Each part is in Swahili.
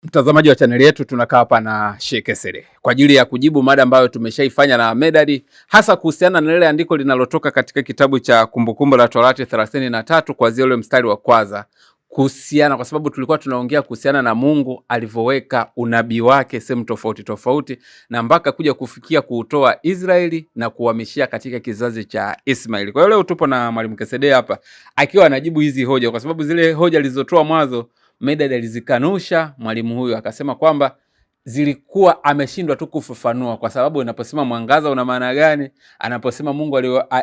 Mtazamaji wa chaneli yetu, tunakaa hapa na Sheikh Esede kwa ajili ya kujibu mada ambayo tumeshaifanya na Medadi, hasa kuhusiana na lile andiko linalotoka katika kitabu cha Kumbukumbu la Torati 33 kuanzia ule mstari wa kwanza kuhusiana, kwa sababu tulikuwa tunaongea kuhusiana na Mungu alivyoweka unabii wake sehemu tofauti tofauti na mpaka kuja kufikia kuutoa Israeli na kuhamishia katika kizazi cha Ismaili. Kwa hiyo leo tupo na Mwalimu Kesede hapa akiwa anajibu hizi hoja, kwa sababu zile hoja alizotoa mwanzo Medad alizikanusha. Mwalimu huyu akasema kwamba zilikuwa ameshindwa tu kufafanua, kwa sababu inaposema mwangaza una maana gani, anaposema Mungu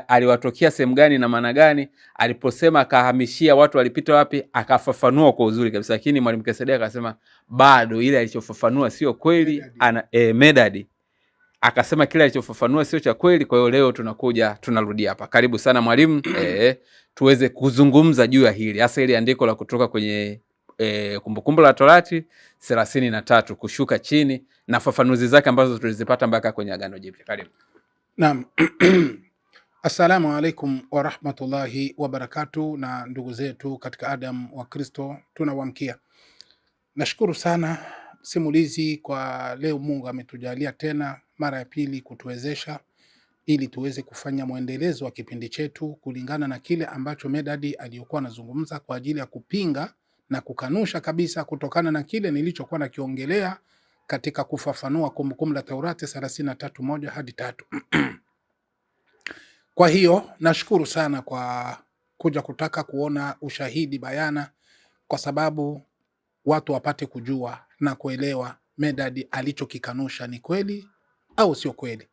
aliwatokea sehemu gani na maana gani, aliposema akahamishia watu walipita wapi, akafafanua kwa uzuri kabisa. Lakini mwalimu Kesedia akasema bado ile alichofafanua sio kweli. Medadi akasema kile alichofafanua sio cha kweli. Kwa hiyo leo tunakuja tunarudia hapa. Karibu sana mwalimu, tuweze kuzungumza juu ya hili hasa ili andiko la kutoka kwenye Kumbukumbu la Torati 33 kushuka chini na fafanuzi zake ambazo tulizipata mpaka kwenye Agano Jipya. Karibu. Naam. Assalamu alaikum warahmatullahi wabarakatu, na ndugu zetu katika Adam wa Kristo tunawamkia. Nashukuru sana simulizi kwa leo. Mungu ametujalia tena mara ya pili kutuwezesha ili tuweze kufanya mwendelezo wa kipindi chetu kulingana na kile ambacho Medadi aliyokuwa anazungumza kwa ajili ya kupinga na kukanusha kabisa kutokana na kile nilichokuwa nakiongelea katika kufafanua Kumbukumbu la Taurati 33:1 hadi 3. Kwa hiyo nashukuru sana kwa kuja kutaka kuona ushahidi bayana, kwa sababu watu wapate kujua na kuelewa Medadi alichokikanusha ni kweli au sio kweli.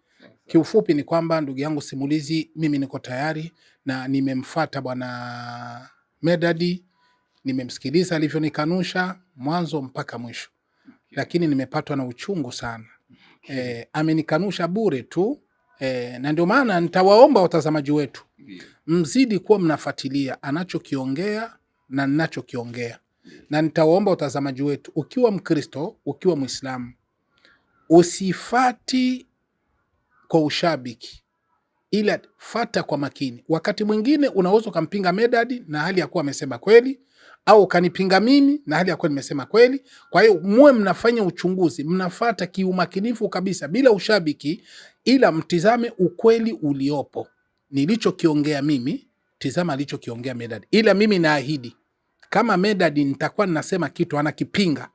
Kiufupi ni kwamba ndugu yangu simulizi, mimi niko tayari na nimemfata bwana Medadi, nimemsikiliza alivyonikanusha mwanzo mpaka mwisho, lakini nimepatwa na uchungu sana. Amenikanusha bure tu. Na ndio maana nitawaomba watazamaji wetu mzidi kuwa mnafuatilia anachokiongea na ninachokiongea, na nitawaomba watazamaji wetu, ukiwa Mkristo, ukiwa Mwislamu, usifati kwa ushabiki, ila fata kwa makini. Wakati mwingine unaweza ukampinga Medadi na hali ya kuwa amesema kweli, au ukanipinga mimi na hali ya kuwa nimesema kweli. Kwa hiyo muwe mnafanya uchunguzi, mnafata kiumakinifu kabisa bila ushabiki, ila mtizame ukweli uliopo. Nilichokiongea mimi, tizama alichokiongea Medad. Ila mimi naahidi kama Medad nitakuwa ninasema kitu anakipinga,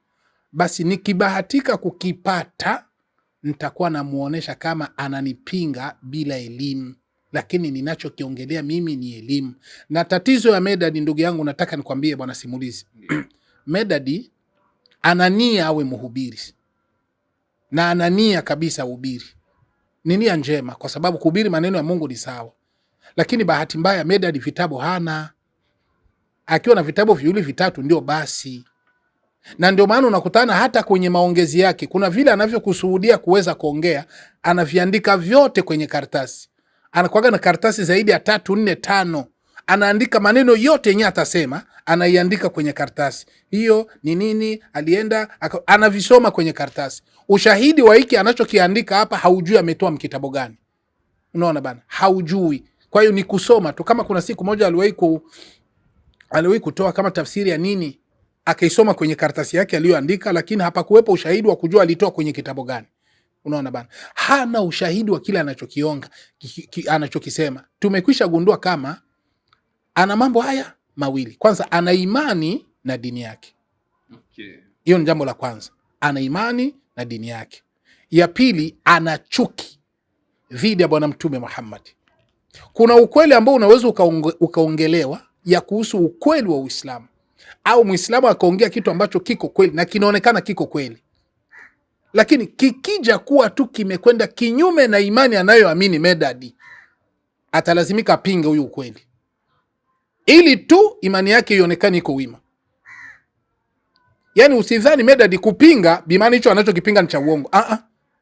basi nikibahatika kukipata nitakuwa namuonesha kama ananipinga bila elimu, lakini ninachokiongelea mimi ni elimu. Na tatizo ya Medadi, ndugu yangu, nataka nikwambie bwana simulizi Medadi anania awe mhubiri na anania kabisa uhubiri, ni nia njema, kwa sababu kuhubiri maneno ya Mungu ni sawa, lakini bahati mbaya Medadi vitabu hana. Akiwa na vitabu viwili vitatu ndio basi, na ndio maana unakutana hata kwenye maongezi yake kuna vile anavyokusuhudia kuweza kuongea, anaviandika vyote kwenye karatasi. Anakuwaga na karatasi zaidi ya 3, 4, 5, anaandika maneno yote yenyewe atasema, anaiandika kwenye karatasi hiyo. Ni nini alienda anavisoma kwenye karatasi. Ushahidi wa hiki anachokiandika hapa haujui ametoa mkitabu gani. Unaona bana, haujui. Kwa hiyo ni kusoma tu. Kama kuna siku moja aliwahi kutoa kama tafsiri ya nini, akaisoma kwenye karatasi yake aliyoandika, lakini hapakuwepo ushahidi wa kujua alitoa kwenye kitabu gani. Unaona bana, hana ushahidi wa kile anachokionga, anachokisema. Tumekwisha gundua kama ana mambo haya mawili. Kwanza, ana imani na dini yake. Hiyo ni jambo la kwanza, ana imani na dini yake. Ya pili, ana chuki dhidi ya Bwana Mtume Muhammad. Kuna ukweli ambao unaweza ukaongelewa ya kuhusu ukweli wa Uislamu, au Muislamu akaongea kitu ambacho kiko kweli na kinaonekana kiko kweli, lakini kikija kuwa tu kimekwenda kinyume na imani anayoamini Medadi, atalazimika apinge huyu ukweli ili tu imani yake ionekane iko wima. Yani usidhani Medadi kupinga bimani hicho anachokipinga ni cha uongo.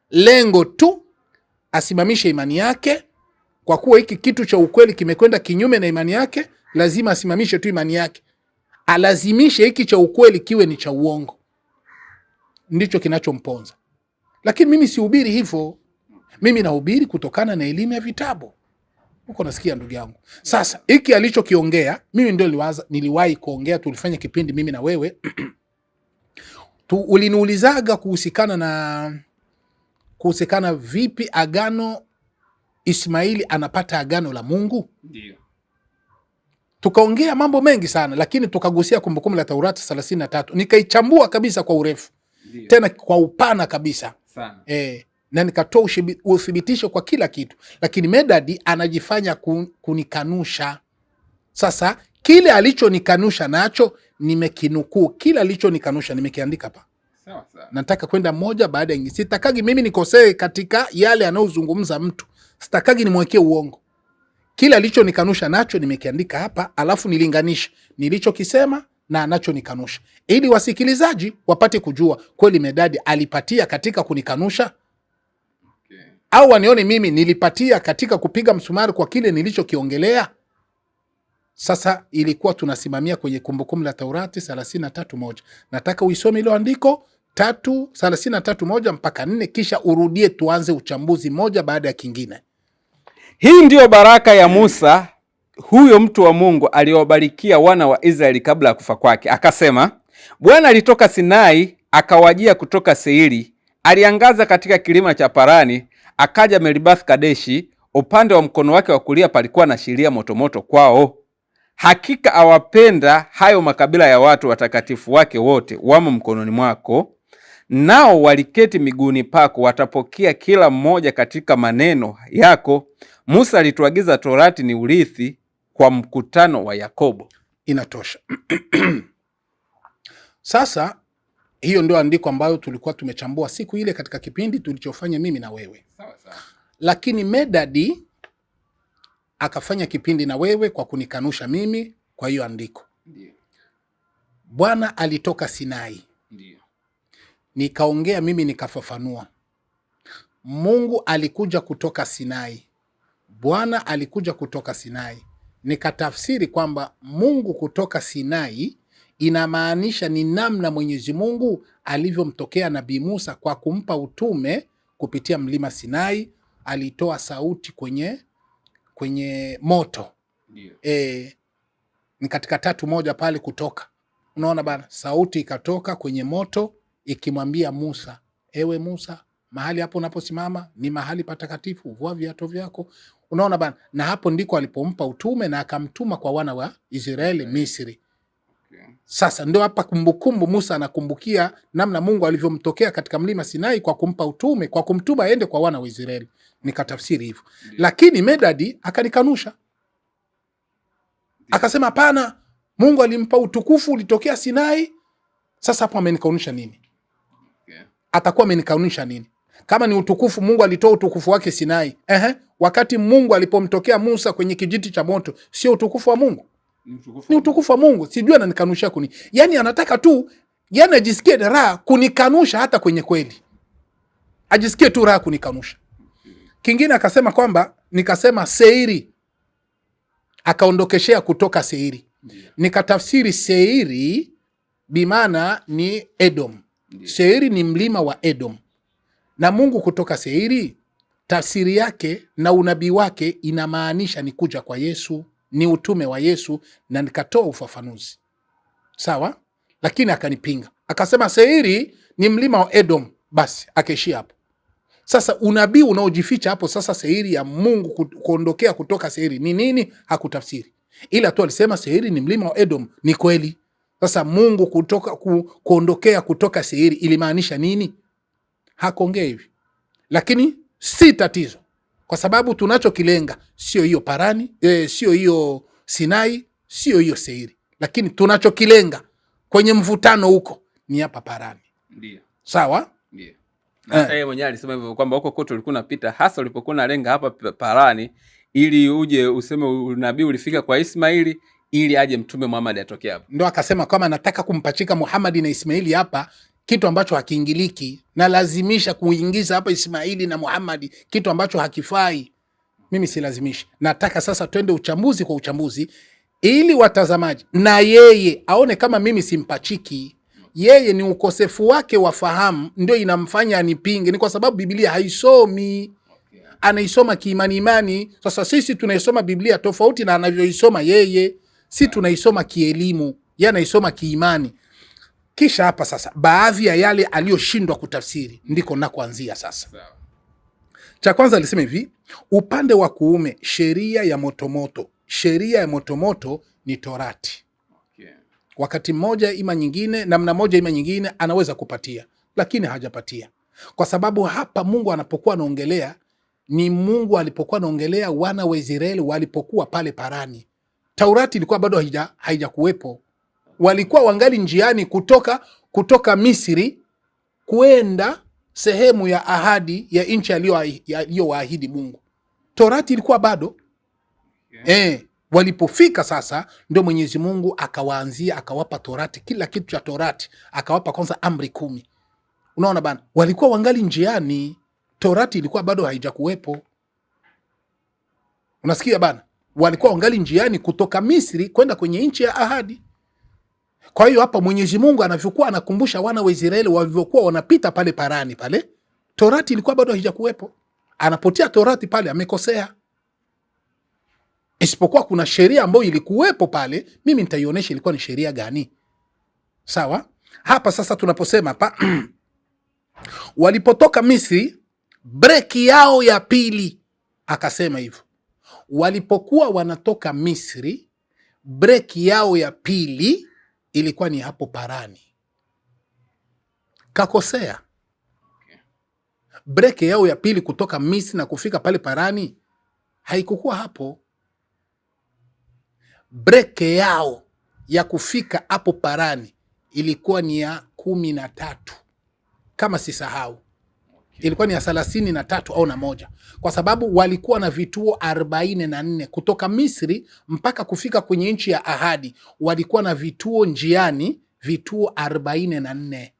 Lengo tu asimamishe imani yake, kwa kuwa hiki kitu cha ukweli kimekwenda kinyume na imani yake, lazima asimamishe tu imani yake, alazimishe hiki cha ukweli kiwe ni cha uongo. Ndicho kinachomponza. Lakini mimi sihubiri hivyo, mimi nahubiri kutokana na elimu ya vitabu. Uko nasikia ndugu yangu. Sasa hiki alichokiongea mimi ndio niliwahi kuongea, tulifanya kipindi mimi na wewe Uliniulizaga kuhusikana vipi agano Ismaili anapata agano la Mungu? Ndio. Tukaongea mambo mengi sana, lakini tukagusia Kumbukumbu la Taurati 33 nikaichambua kabisa kwa urefu. Ndiyo. Tena kwa upana kabisa sana. Na nikatoa uthibitisho kwa kila kitu, lakini Medadi anajifanya kunikanusha. Sasa kile alichonikanusha nacho nimekinukuu, kile alichonikanusha nimekiandika hapa. Sawa sawa. Nataka kwenda moja baada ya nyingine. Sitakagi mimi nikosee katika yale anayozungumza mtu, sitakagi nimwekee uongo. Kile alichonikanusha nacho nimekiandika hapa, alafu nilinganishe nilichokisema na anachonikanusha, ili wasikilizaji wapate kujua kweli Medadi alipatia katika kunikanusha, okay, au wanione mimi nilipatia katika kupiga msumari kwa kile nilichokiongelea. Sasa ilikuwa tunasimamia kwenye Kumbukumbu la Taurati 33:1. Nataka uisome ilo andiko 33:1 mpaka 4, kisha urudie, tuanze uchambuzi moja baada ya kingine. Hii ndiyo baraka ya Musa huyo mtu wa Mungu aliyowabarikia wana wa Israeli kabla ya kufa kwake, akasema: Bwana alitoka Sinai akawajia kutoka Seiri, aliangaza katika kilima cha Parani, akaja Meribath Kadeshi. Upande wa mkono wake wa kulia palikuwa na shiria motomoto kwao. Hakika awapenda hayo makabila ya watu, watakatifu wake wote wamo mkononi mwako, nao waliketi miguuni pako, watapokea kila mmoja katika maneno yako. Musa alituagiza Torati ni urithi kwa mkutano wa Yakobo. Inatosha. Sasa hiyo ndio andiko ambayo tulikuwa tumechambua siku ile katika kipindi tulichofanya mimi na wewe. Sawa sawa. Lakini Medadi akafanya kipindi na wewe kwa kunikanusha mimi kwa hiyo andiko. Ndiyo. Bwana alitoka Sinai. Ndiyo. Nikaongea mimi nikafafanua. Mungu alikuja kutoka Sinai. Bwana alikuja kutoka Sinai. Nikatafsiri kwamba Mungu kutoka Sinai inamaanisha ni namna Mwenyezi Mungu alivyomtokea Nabii Musa kwa kumpa utume kupitia mlima Sinai. Alitoa sauti kwenye moto. Ndiyo. Ni katika 3:1 pale Kutoka. Unaona bana, sauti ikatoka kwenye moto ikimwambia Musa, ewe Musa, mahali hapo unaposimama ni mahali patakatifu, vua viatu vyako. Unaona bana, na hapo ndiko alipompa utume na akamtuma kwa wana wa Israeli Misri. Okay. Sasa ndio hapa kumbukumbu Musa anakumbukia namna Mungu alivyomtokea katika mlima Sinai kwa kumpa utume, kwa kumtuma aende kwa wana wa Israeli. Nikatafsiri hivyo. Lakini Medadi akanikanusha. Akasema hapana, Mungu alimpa utukufu ulitokea Sinai. Sasa hapo amenikanusha nini? Okay. Atakuwa amenikanusha nini? Kama ni utukufu, Mungu alitoa utukufu wake Sinai. Wakati Mungu alipomtokea Musa kwenye kijiti cha moto, sio utukufu wa Mungu? Ni utukufu wa Mungu. Sijui ananikanusha kuni. Yaani anataka tu, yaani ajisikie raha kunikanusha hata kwenye kweli. Ajisikie tu raha kunikanusha. Kingine akasema kwamba nikasema Seiri, akaondokeshea kutoka Seiri. Nikatafsiri Seiri bimaana ni Edom. Seiri ni mlima wa Edom. Na Mungu kutoka Seiri, tafsiri yake na unabii wake inamaanisha ni kuja kwa Yesu, ni utume wa Yesu, na nikatoa ufafanuzi. Sawa? Lakini akanipinga. Akasema Seiri ni mlima wa Edom, basi akaishia hapo. Sasa unabii unaojificha hapo sasa, Seiri ya Mungu kuondokea kutoka Seiri ni nini? Hakutafsiri. Ila tu alisema Seiri ni mlima wa Edom, ni kweli. Sasa Mungu kuondokea kutoka Seiri ilimaanisha nini? Hakuongea hivi. Lakini si tatizo, kwa sababu tunachokilenga sio hiyo Parani, sio hiyo Sinai, sio hiyo Seiri, lakini tunachokilenga kwenye mvutano huko ni hapa Parani. Ndio. Sawa? Ndio. Na yeye mwenyewe alisema hivyo kwamba huko kote ulikuwa unapita, hasa ulipokuwa unalenga hapa Parani ili uje useme unabii ulifika kwa Ismaili ili aje Mtume Muhammad atokee hapo. Ndio akasema kama nataka kumpachika Muhammad na Ismaili hapa, kitu ambacho hakiingiliki, na lazimisha kuingiza hapa Ismaili na Muhammad, kitu ambacho hakifai. Mimi silazimishi. Nataka sasa twende uchambuzi kwa uchambuzi ili watazamaji na yeye aone kama mimi simpachiki. Yeye ni ukosefu wake wa fahamu ndio inamfanya anipinge, ni kwa sababu Biblia haisomi. Anaisoma kiimani imani. Sasa sisi tunaisoma Biblia tofauti na anavyoisoma yeye. Si tunaisoma kielimu, yeye anaisoma kiimani. Kisha hapa sasa, baadhi ya yale aliyoshindwa kutafsiri ndiko nakuanzia sasa. Cha kwanza alisema hivi, upande wa kuume sheria ya motomoto. Sheria ya motomoto ni Torati. Wakati mmoja ima nyingine, namna moja ima nyingine, anaweza kupatia, lakini hajapatia, kwa sababu hapa Mungu anapokuwa anaongelea ni Mungu alipokuwa anaongelea wana wa Israeli walipokuwa pale Parani. Taurati ilikuwa bado haijakuwepo, walikuwa wangali njiani kutoka Misri kwenda sehemu ya ahadi ya nchi aliyowaahidi Mungu. Torati ilikuwa bado Walipofika sasa, ndio Mwenyezi Mungu akawaanzia akawapa Torati, kila kitu cha Torati akawapa kwanza amri 10. Unaona bana, walikuwa wangali njiani, Torati ilikuwa bado haijakuwepo. Unasikia bana, walikuwa wangali njiani kutoka Misri kwenda kwenye nchi ya ahadi. Kwa hiyo hapa Mwenyezi Mungu anavyokuwa anakumbusha wana wa Israeli walivyokuwa wanapita pale Parani pale, Torati ilikuwa bado haijakuwepo. Anapotia Torati pale amekosea, isipokuwa kuna sheria ambayo ilikuwepo pale, mimi nitaionyesha ilikuwa ni sheria gani. Sawa? Hapa sasa tunaposema hapa walipotoka Misri, breki yao ya pili, akasema hivyo, walipokuwa wanatoka Misri, breki yao ya pili ilikuwa ni hapo Parani. Kakosea. Breki yao ya pili kutoka Misri na kufika pale Parani haikukuwa hapo. Breki yao ya kufika hapo Parani ilikuwa ni ya 13 kama sisahau. Ilikuwa ni ya 33 au na 1, kwa sababu walikuwa na vituo 44 kutoka Misri mpaka kufika kwenye nchi ya ahadi. Walikuwa na vituo njiani, vituo 44.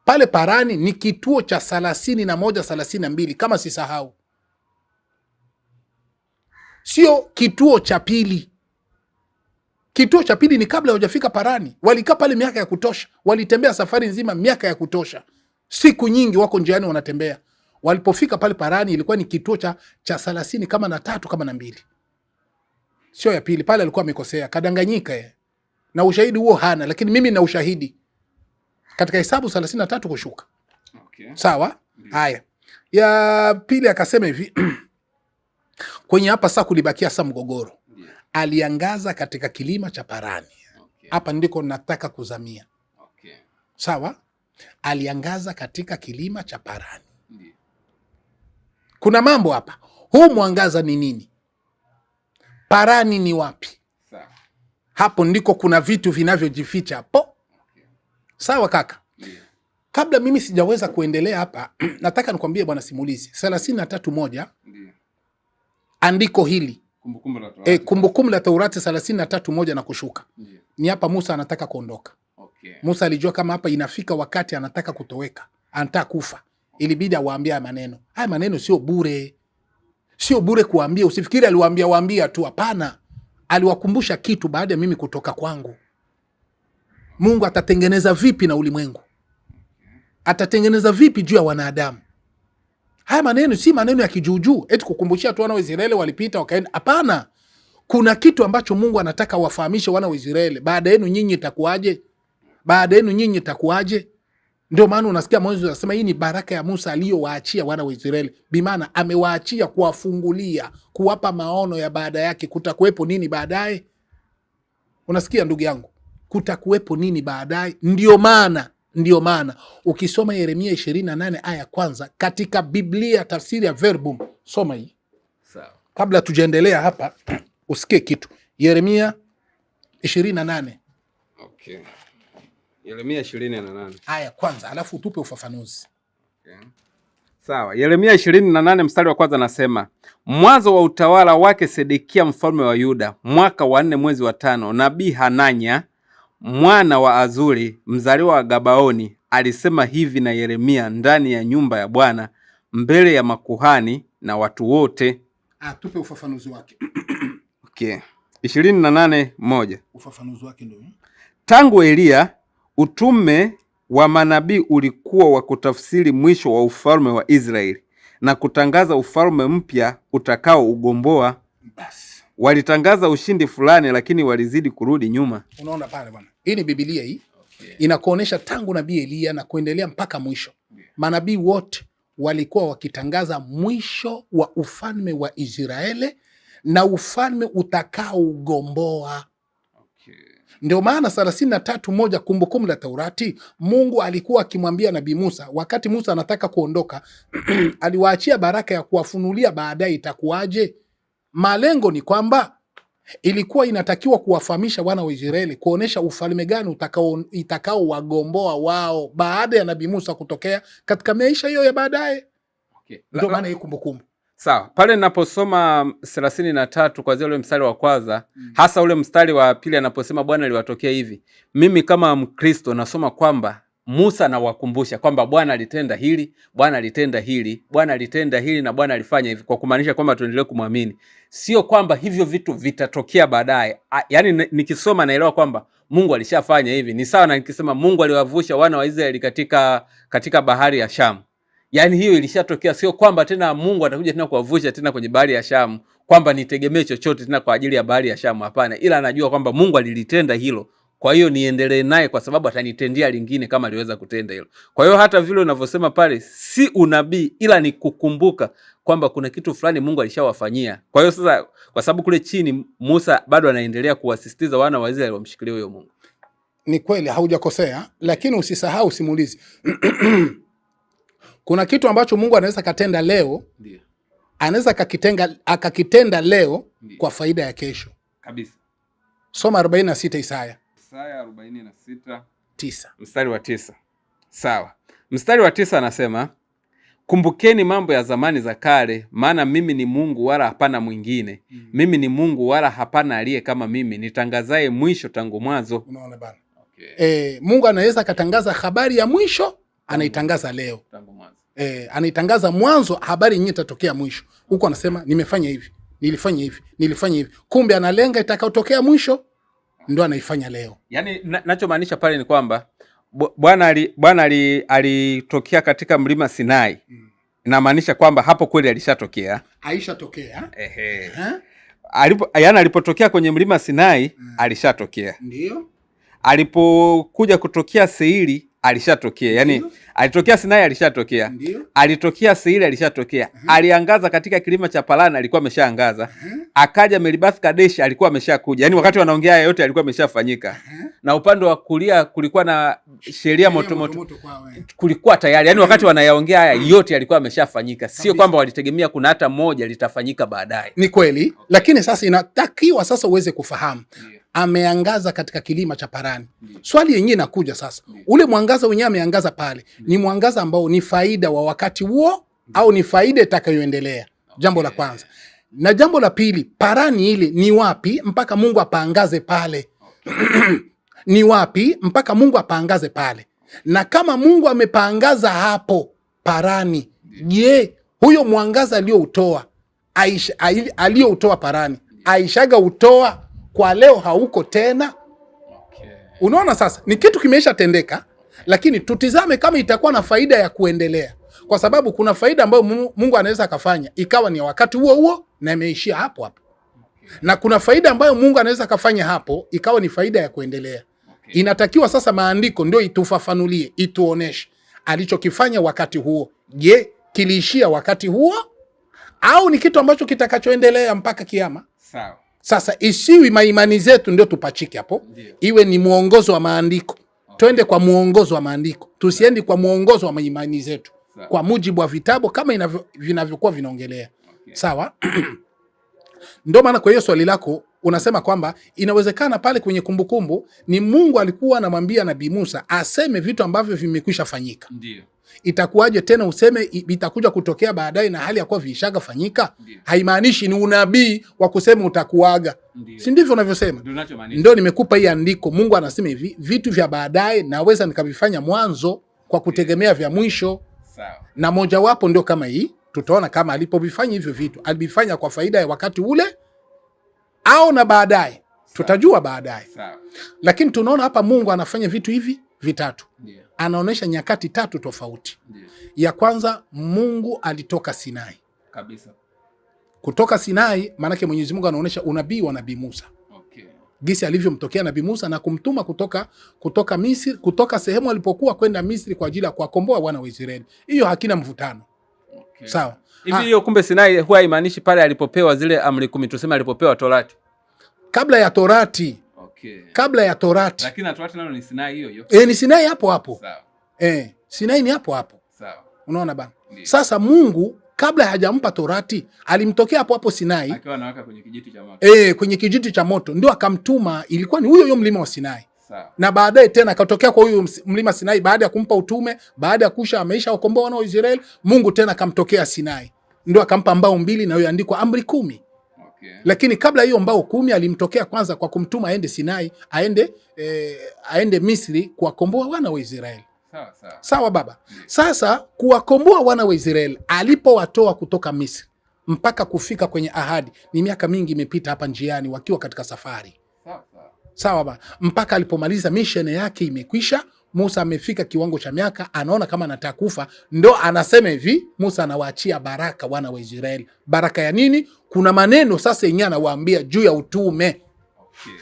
Pale Parani ni kituo cha 31, 32 kama sisahau, sio kituo cha pili. Kituo cha pili ni kabla hawajafika Parani. Walikaa pale miaka ya kutosha, walitembea safari nzima miaka ya kutosha, siku nyingi wako njiani wanatembea. Walipofika pale Parani ilikuwa ni kituo cha 30 kama na 3 kama na 2, sio ya pili. Pale alikuwa amekosea, kadanganyika ye, na ushahidi huo hana, lakini mimi na ushahidi katika Hesabu 33 kushuka. Sawa. Haya, ya pili akasema hivi kwenye hapa sasa kulibakia sasa mgogoro. Aliangaza katika kilima cha Parani. Hapa ndiko nataka kuzamia. Sawa. Aliangaza katika kilima cha Parani. Kuna mambo hapa. Huu mwangaza ni nini? Parani ni wapi? Sawa. Hapo ndiko kuna vitu vinavyojificha hapo. Sawa kaka. Kabla mimi sijaweza kuendelea hapa nataka nikwambie bwana Simulizi 33:1 andiko hili Kumbukumbu la Taurati 33:1 na kushuka. Ni hapa Musa anataka kuondoka. Musa alijua kama hapa inafika wakati anataka kutoweka, anataka kufa. Ilibidi awaambie haya maneno. Haya maneno sio bure, sio bure kuambia. Usifikiri aliwaambia waambia tu, hapana. Aliwakumbusha kitu baada ya mimi kutoka kwangu. Mungu atatengeneza vipi na ulimwengu? Atatengeneza vipi juu ya wanadamu? Haya maneno si maneno ya kijuujuu, eti kukumbushia tu wana wa Israeli walipita wakaenda. Hapana, kuna kitu ambacho Mungu anataka wafahamishe wana wa Israeli, baada yenu nyinyi itakuwaje? Baada yenu nyinyi itakuwaje? Ndio maana unasikia Moses anasema hii ni baraka ya Musa aliyowaachia wana wa Israeli, bimaana amewaachia kuwafungulia, kuwapa maono ya baada yake, kutakuwepo nini baadaye. Unasikia ndugu yangu, kutakuwepo nini baadaye? Ndio maana ukisoma Yeremia 28 aya kwanza katika Biblia tafsiri ya Verbum, soma hii sawa, kabla tujaendelea hapa usikie kitu. Yeremia 28. Okay. Yeremia 28 aya kwanza, alafu utupe ufafanuzi. Okay. Sawa. Yeremia 28 mstari wa kwanza nasema, mwanzo wa utawala wake Sedekia mfalme wa Yuda, mwaka wa 4 mwezi wa 5, nabii Hananya mwana wa Azuri mzaliwa wa Gabaoni alisema hivi na Yeremia ndani ya nyumba ya Bwana mbele ya makuhani na watu wote. Tupe ufafanuzi wake. Okay. 28:1. Ufafanuzi wake ndio. Tangu Eliya utume wa manabii ulikuwa wa kutafsiri mwisho wa ufalme wa Israeli na kutangaza ufalme mpya utakao ugomboa. Basi. Walitangaza ushindi fulani, lakini walizidi kurudi nyuma. Unaona pale bwana, hii ni Biblia hii. Okay. Inakuonyesha tangu nabii Eliya na kuendelea mpaka mwisho. Manabii wote walikuwa wakitangaza mwisho wa ufalme wa Israeli na ufalme utakaougomboa. Okay. Ndio maana 33:1 Kumbukumbu la Taurati, Mungu alikuwa akimwambia nabii Musa wakati Musa anataka kuondoka aliwaachia baraka ya kuwafunulia baadaye itakuwaje. Malengo ni kwamba ilikuwa inatakiwa kuwafahamisha wana wa Israeli, kuonesha ufalme gani itakaowagomboa wao baada ya nabii Musa kutokea katika maisha hiyo ya baadaye. Okay. Ndio maana hii kumbukumbu. Sawa, pale ninaposoma 33 kwanzia ule mstari wa kwanza hasa ule mstari wa pili anaposema Bwana aliwatokea hivi, mimi kama Mkristo nasoma kwamba Musa anawakumbusha kwamba Bwana alitenda hili, Bwana alitenda hili, Bwana alitenda hili na Bwana alifanya hivi, kwa kumaanisha kwamba tuendelee kumwamini, sio kwamba hivyo vitu vitatokea baadaye. Yaani nikisoma naelewa kwamba Mungu alishafanya hivi. Ni sawa na nikisema Mungu aliwavusha wana wa Israeli katika bahari ya Shamu. Yaani hiyo ilishatokea, sio kwamba tena Mungu atakuja tena kuwavusha tena kwenye bahari ya Shamu, kwamba nitegemee chochote tena kwa ajili ya bahari ya Shamu. Hapana, ila anajua kwamba Mungu alilitenda hilo, kwa hiyo niendelee naye kwa sababu atanitendia lingine kama aliweza kutenda hilo. Kwa hiyo hata vile unavyosema pale si unabii, ila ni kukumbuka kwamba kuna kitu fulani Mungu alishawafanyia. Kwa hiyo sasa, kwa sababu kule chini Musa bado anaendelea kuwasisitiza wana wa Israeli wamshikilie huyo Mungu. Ni kweli haujakosea, lakini usisahau simulizi kuna kitu ambacho Mungu anaweza katenda leo, anaweza akakitenda leo. Ndiyo. Kwa faida ya kesho kabisa. Soma 46 Isaya. Isaya 46:9. Mstari wa 9. Sawa. Mstari wa 9 anasema, kumbukeni mambo ya zamani za kale, maana mimi ni Mungu wala hapana mwingine. Mimi ni Mungu wala hapana aliye kama mimi, nitangazaye mwisho tangu mwanzo. Unaona bana? Okay. Mungu anaweza akatangaza habari ya mwisho, anaitangaza leo. Tangu mwanzo. Anaitangaza mwanzo, habari yenyewe itatokea mwisho. Huko anasema nimefanya hivi, nilifanya hivi, nilifanya hivi. Kumbe analenga itakayotokea mwisho, ndo anaifanya leo. Yaani nachomaanisha pale ni kwamba Bwana alitokea katika mlima Sinai. Inamaanisha kwamba hapo kweli alishatokea. Aishatokea. Ehe. Yaani alipotokea kwenye mlima Sinai alishatokea. Ndio. Alipokuja kutokea Seiri alishatokea. Yaani alitokea Sinai alishatokea. Alitokea Seiri alishatokea. Aliangaza katika kilima cha Parani alikuwa ameshaangaza. Akaja Meribath Kadesh alikuwa ameshakuja. Yaani wakati wanaongea haya yote alikuwa ameshafanyika. Na upande wa kulia kulikuwa na sheria moto moto. Kulikuwa tayari. Yaani wakati wanayaongea haya yote yalikuwa ameshafanyika. Sio kwamba walitegemea kuna hata moja litafanyika baadaye. Ni kweli, lakini sasa inatakiwa sasa uweze kufahamu. Ameangaza katika kilima cha Parani. Swali yenyewe inakuja sasa. Ule mwangaza wenyewe ameangaza pale, ni mwangaza ambao ni faida wa wakati huo au ni faida itakayoendelea? Jambo la kwanza. Na jambo la pili, Parani ile ni wapi mpaka Mungu apaangaze pale? Ni wapi mpaka Mungu apaangaze pale? Na kama Mungu amepaangaza hapo Parani, je, huyo mwangaza aliyoutoa aliyoutoa Parani aishaga utoa kwa leo hauko tena? Okay. Unaona sasa ni kitu kimeshatendeka, lakini tutizame kama itakuwa na faida ya kuendelea, kwa sababu kuna faida ambayo Mungu anaweza akafanya ikawa ni wakati huo huo na imeishia hapo hapo. Okay. Na kuna faida ambayo Mungu anaweza akafanya hapo ikawa ni faida ya kuendelea. Okay. Inatakiwa sasa maandiko ndio itufafanulie, ituoneshe alichokifanya wakati huo. Je, kiliishia wakati huo au ni kitu ambacho kitakachoendelea mpaka kiama? Sawa. Sasa isiwi maimani zetu ndio tupachike hapo. Ndiyo. Iwe ni muongozo wa maandiko. Okay. Twende kwa muongozo wa maandiko, tusiendi kwa muongozo wa maimani zetu. Sawa. Kwa mujibu wa vitabu kama vinavyokuwa vinaongelea. Okay. Sawa. Ndio maana kwa hiyo swali lako unasema kwamba inawezekana pale kwenye Kumbukumbu ni Mungu alikuwa anamwambia Nabii Musa aseme vitu ambavyo vimekwisha fanyika. Ndiyo. Itakuwaje tena useme itakuja kutokea baadaye na hali ya kuwa viishaga fanyika? Haimaanishi ni unabii wa kusema utakuaga. Si ndivyo unavyosema? Ndio nimekupa hii andiko. Mungu anasema hivi, vitu vya baadaye naweza nikavifanya mwanzo kwa kutegemea vya mwisho. Sawa. Na mojawapo ndio kama hii, tutaona kama alipovifanya hivyo vitu, alivifanya kwa faida ya wakati ule au na baadaye. Tutajua baadaye. Lakini tunaona hapa Mungu anafanya vitu hivi vitatu. Anaonyesha nyakati tatu tofauti. Ya kwanza, Mungu alitoka Sinai kabisa. Kutoka Sinai maanake Mwenyezi Mungu anaonyesha unabii wa Nabii Musa. Okay. Gisi alivyomtokea Nabii Musa na kumtuma kutoka Misri, kutoka sehemu alipokuwa kwenda Misri kwa ajili ya kuwakomboa wana wa Israeli. Hiyo hakina mvutano. Okay. Sawa. Hivi hiyo kumbe Sinai huwa haimaanishi pale alipopewa zile amri 10, tuseme alipopewa Torati. Kabla ya Torati. Okay. Kabla ya Torati. Lakini na Torati nalo ni Sinai hiyo hiyo. Ni Sinai hapo hapo. Sawa. Sinai ni hapo hapo. Sawa. Unaona bana? Ndiyo. Sasa Mungu kabla hajampa Torati alimtokea hapo hapo Sinai akiwa anawaka kwenye kijiti cha moto. Kwenye kijiti cha moto ndio akamtuma, ilikuwa ni huyo huyo mlima wa Sinai. Sawa. Na baadaye tena akatokea kwa huyo mlima Sinai baada ya kumpa utume, baada ya kusha ameisha wakomboa wana wa Israeli, Mungu tena akamtokea Sinai. Ndio akampa mbao 2 na hiyo amri 10. Okay. Lakini kabla hiyo mbao 10 alimtokea kwanza kwa kumtuma aende Sinai, aende Misri kuwakomboa wana wa Israeli. Sawa, sawa. Sawa baba. Sasa kuwakomboa wana wa Israeli alipowatoa kutoka Misri mpaka kufika kwenye ahadi ni miaka mingi imepita hapa njiani wakiwa katika safari. Sawa, sawa. Sawa baba. Mpaka alipomaliza mission yake imekwisha, Musa amefika kiwango cha miaka, anaona kama anataka kufa, ndo anasema hivi, Musa anawaachia baraka wana wa Israeli. Baraka ya nini? Kuna maneno sasa yenyewe anawaambia juu ya utume. Okay.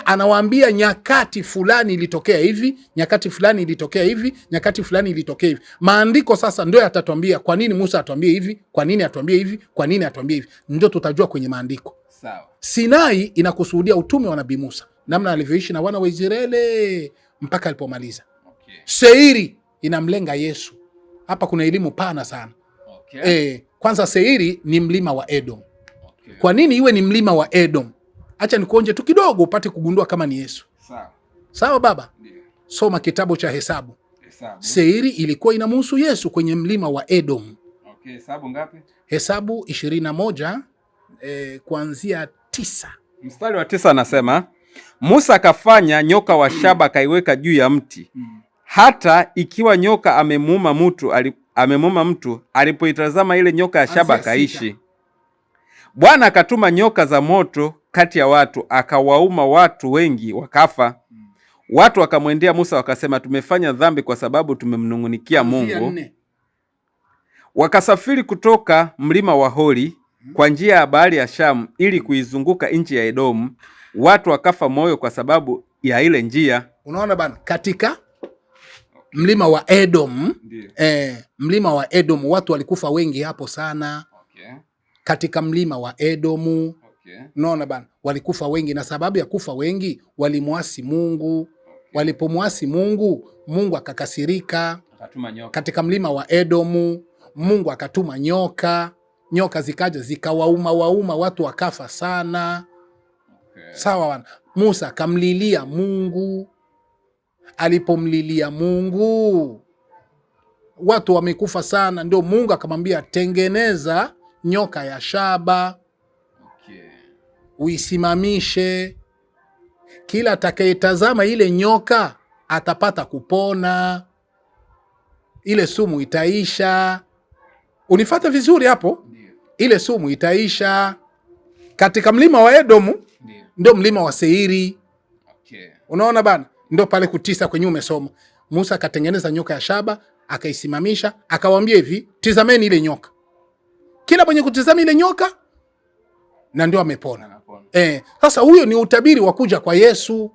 Anawaambia nyakati fulani ilitokea hivi, nyakati fulani ilitokea hivi, nyakati fulani ilitokea hivi. Maandiko sasa ndio yatatuambia kwa nini Musa atuambie hivi, kwa nini atuambie hivi, kwa nini atuambie hivi. Ndio tutajua kwenye maandiko. Sawa. Sinai inakusudia utume wa Nabii Musa, namna alivyoishi na wana wa Israeli mpaka alipomaliza. Okay. Seiri inamlenga Yesu. Hapa kuna elimu pana sana. Okay. Kwanza Seiri ni mlima wa Edom. Okay. Kwa nini iwe ni mlima wa Edom? Acha nikuonje tu kidogo upate kugundua kama ni Yesu. Sawa. Sawa baba? Ndiyo. Soma kitabu cha Hesabu. Hesabu. Seiri ilikuwa inamhusu Yesu kwenye mlima wa Edom. Okay, Hesabu ngapi? Hesabu 21 kuanzia 9. Mstari wa 9 anasema Musa akafanya nyoka wa shaba akaiweka juu ya mti. Hata ikiwa nyoka amemuuma mtu, alipoitazama ile nyoka ya shaba akaishi. Bwana akatuma nyoka za moto kati ya watu, akawauma watu wengi wakafa. Watu wakamwendea Musa wakasema, tumefanya dhambi kwa sababu tumemnung'unikia Mungu. Wakasafiri kutoka mlima wa Hori kwa njia ya bahari ya Shamu ili kuizunguka nchi ya Edomu. Watu wakafa moyo kwa sababu ya ile njia. Unaona bana, katika mlima wa Edom, mlima wa Edom watu walikufa wengi hapo sana. Okay. Katika mlima wa Edomu. Okay. Unaona bana, walikufa wengi na sababu ya kufa wengi walimwasi Mungu. Okay. Walipomwasi Mungu, Mungu akakasirika. Akatuma nyoka. Katika mlima wa Edomu, Mungu akatuma nyoka. Nyoka zikaja zikawauma wauma watu wakafa sana. Okay. Sawa bana. Musa akamlilia Mungu. Alipomlilia Mungu, watu wamekufa sana, ndio Mungu akamwambia tengeneza nyoka ya shaba. Okay. Uisimamishe, kila atakayetazama ile nyoka atapata kupona, ile sumu itaisha. Unifate vizuri hapo? Ndiyo. Ile sumu itaisha. Katika mlima wa Edomu ndio mlima wa Seiri. Okay. Unaona bana, ndio pale kutisa kwenye umesoma. Musa akatengeneza nyoka ya shaba akaisimamisha, akawaambia hivi, tizameni ile nyoka. Kila mwenye kutizama ile nyoka na ndio amepona. Sasa huyo ni utabiri wa kuja kwa Yesu.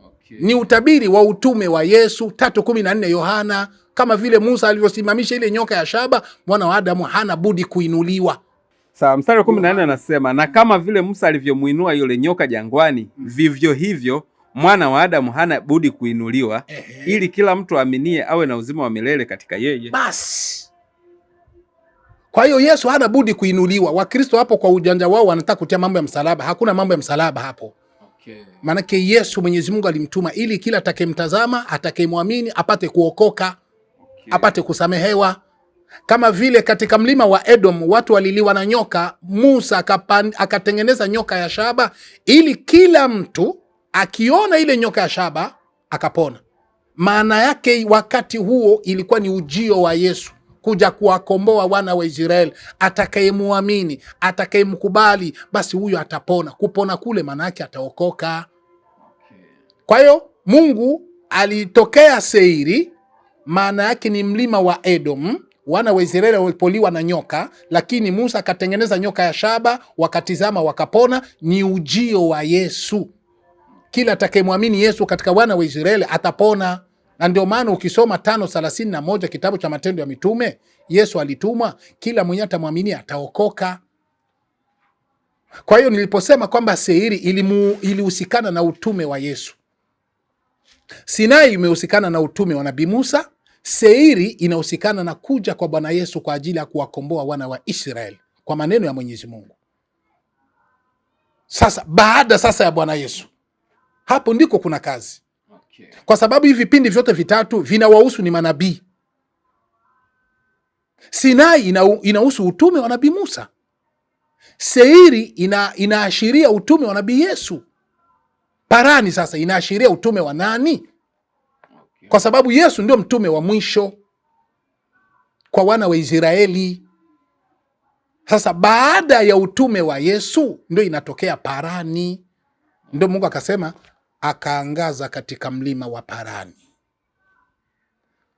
Okay. Ni utabiri wa utume wa Yesu 3:14 Yohana, kama vile Musa alivyosimamisha ile nyoka ya shaba, mwana wa Adamu hana budi kuinuliwa. Sawa, mstari wa 14 anasema, na kama vile Musa alivyomuinua yule nyoka jangwani, vivyo hivyo mwana wa Adamu hana budi kuinuliwa, ili kila mtu aaminie awe na uzima wa milele katika yeye. Basi. Kwa hiyo Yesu hana budi kuinuliwa. Wakristo hapo kwa ujanja wao wanataka kutia mambo ya msalaba. Hakuna mambo ya msalaba hapo. Okay. Maanake Yesu Mwenyezi Mungu alimtuma ili kila atakayemtazama, atakayemwamini apate kuokoka. Okay. Apate kusamehewa. Kama vile katika mlima wa Edom watu waliliwa na nyoka, Musa akatengeneza nyoka ya shaba ili kila mtu akiona ile nyoka ya shaba akapona. Maana yake wakati huo ilikuwa ni ujio wa Yesu kuja kuwakomboa wana wa Israeli. Atakayemwamini, atakayemkubali, basi huyo atapona. Kupona kule maana yake ataokoka. Kwa hiyo Mungu alitokea Seiri, maana yake ni mlima wa Edom. Wana wa Israeli walipoliwa na nyoka, lakini Musa akatengeneza nyoka ya shaba, wakatizama wakapona. Ni ujio wa Yesu. Kila atakayemwamini Yesu katika wana wa Israeli atapona. Na ndio maana ukisoma 5:31 kitabu cha Matendo ya Mitume, Yesu alitumwa, kila mwenye atamwamini ataokoka. Kwa hiyo niliposema kwamba Seiri ilihusikana na utume wa Yesu, Sinai imehusikana na utume wa Nabii Musa, Seiri inahusikana na kuja kwa Bwana Yesu kwa ajili ya kuwakomboa wana wa Israeli kwa maneno ya Mwenyezi Mungu. Sasa baada sasa ya Bwana Yesu, hapo ndiko kuna kazi. Kwa sababu hivi vipindi vyote vitatu vinawahusu ni manabii. Sinai inahusu utume wa Nabii Musa. Seiri inaashiria utume wa Nabii Yesu. Parani sasa inaashiria utume wa nani? Kwa sababu Yesu ndio mtume wa mwisho kwa wana wa Israeli. Sasa baada ya utume wa Yesu ndio inatokea Parani, ndio Mungu akasema akaangaza katika mlima wa Parani.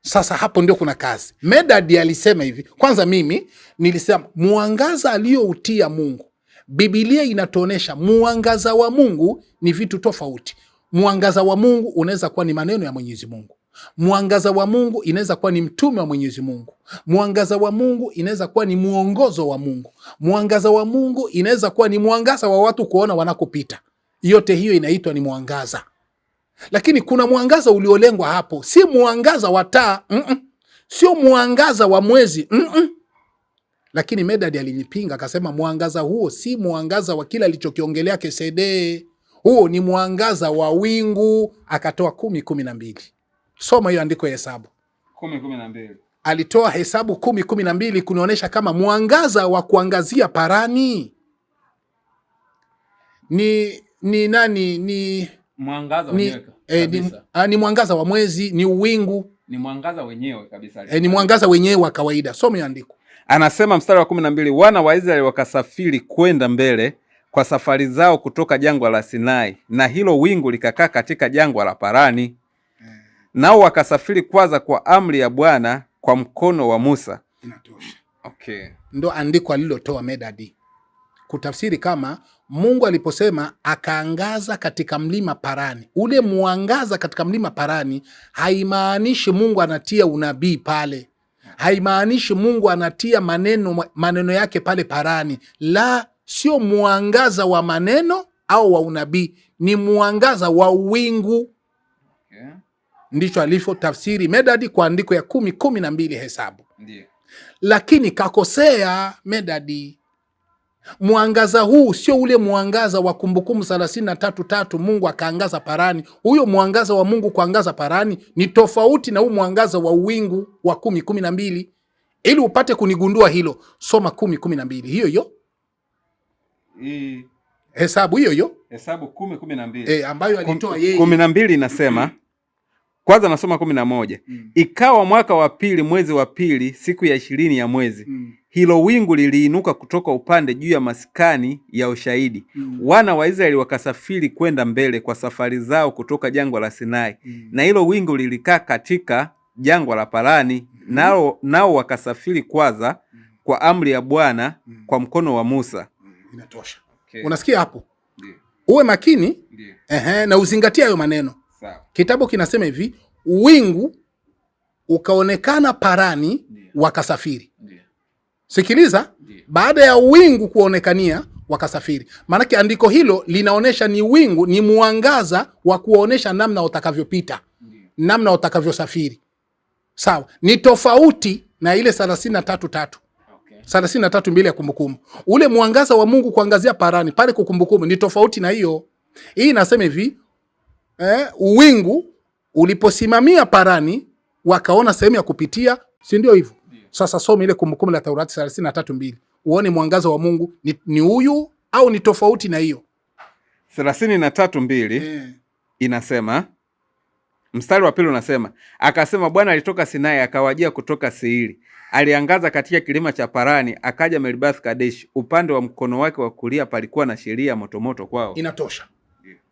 Sasa hapo ndio kuna kazi. Medadi alisema hivi, kwanza mimi nilisema mwangaza aliyoutia Mungu, Biblia inatuonesha mwangaza wa Mungu ni vitu tofauti. Mwangaza wa Mungu unaweza kuwa ni maneno ya Mwenyezi Mungu. Mwangaza wa Mungu inaweza kuwa ni mtume wa Mwenyezi Mungu. Mwangaza wa Mungu inaweza kuwa ni mwongozo wa Mungu. Mwangaza wa Mungu inaweza kuwa ni mwangaza wa watu kuona wanakopita. Yote hiyo inaitwa ni mwangaza. Lakini kuna mwangaza uliolengwa hapo, si mwangaza wa taa, Sio mwangaza wa mwezi, Lakini Medad alinipinga akasema mwangaza huo si mwangaza wa kile alichokiongelea Kesede, huo ni mwangaza wa wingu. Akatoa 10:12. Soma hiyo andiko ya Hesabu 10:12. Alitoa Hesabu 10:12 kunionyesha kama mwangaza wa kuangazia Parani ni nani? Ni mwangaza wenyewe ni mwangaza wa mwezi, ni uwingu, ni mwangaza wenyewe kabisa. Ni mwangaza wenyewe wa kawaida. Soma hiyo andiko. Anasema mstari wa 12, wana wa Israeli wakasafiri kwenda mbele kwa safari zao kutoka jangwa la Sinai, na hilo wingu likakaa katika jangwa la Parani. Nao wakasafiri kwanza kwa amri ya Bwana kwa mkono wa Musa. Inatosha. Okay. Ndo andiko alilotoa Medadi kutafsiri kama Mungu aliposema akaangaza katika mlima Parani. Ule mwangaza katika mlima Parani haimaanishi Mungu anatia unabii pale, haimaanishi Mungu anatia maneno yake pale Parani. La, sio mwangaza wa maneno au wa unabii, ni mwangaza wa wingu. Okay. Ndicho alivyo tafsiri Medadi kwa andiko ya 10:12 Hesabu. Ndiyo. Lakini kakosea Medadi. Mwangaza huu sio ule mwangaza wa Kumbukumbu 33:3 Mungu akaangaza Parani. Huyo mwangaza wa Mungu kuangaza Parani ni tofauti na huu mwangaza wa uwingu wa 10:12. Ili upate kunigundua hilo, soma 10:12 hiyo hiyo Hesabu hiyo hiyo Hesabu 10:12. Ambayo alitoa yeye. 12 inasema kwanza nasoma 11. Ikawa mwaka wa pili mwezi wa pili siku ya 20 ya mwezi, hilo wingu liliinuka kutoka upande juu ya maskani ya ushahidi. Wana wa Israeli wakasafiri kwenda mbele kwa safari zao kutoka jangwa la Sinai. Na hilo wingu lilikaa katika jangwa la Parani. Nao wakasafiri kwanza kwa amri ya Bwana kwa mkono wa Musa. Inatosha. Okay. Unasikia hapo? Ndiyo. Uwe makini. Ndiyo. Na uzingatie hayo maneno. Sawa. Kitabu kinasema hivi, wingu ukaonekana Parani, Ndiyo. wakasafiri. Ndiyo. Sikiliza, Ndiyo. baada ya wingu kuonekania wakasafiri. Maanake andiko hilo linaonesha ni wingu, ni mwangaza wa kuonesha namna utakavyopita, Ndiyo. namna utakavyosafiri. Sawa, ni tofauti na ile 33:3. Okay. 33:2 ya Kumbukumbu. Ule mwangaza wa Mungu kuangazia Parani pale kwa Kumbukumbu ni tofauti na hiyo. Hii inasema hivi, uwingu uliposimamia Parani wakaona sehemu ya kupitia, si ndio hivyo? Sasa soma ile Kumbukumbu la Taurati 33:2 uone mwangaza wa Mungu ni huyu au ni tofauti na hiyo. 33:2 inasema, mstari wa pili unasema, akasema Bwana alitoka Sinai akawajia kutoka Seiri, aliangaza katika kilima cha Parani, akaja Meribath Kadesh, upande wa mkono wake wa kulia palikuwa na sheria motomoto kwao. Inatosha.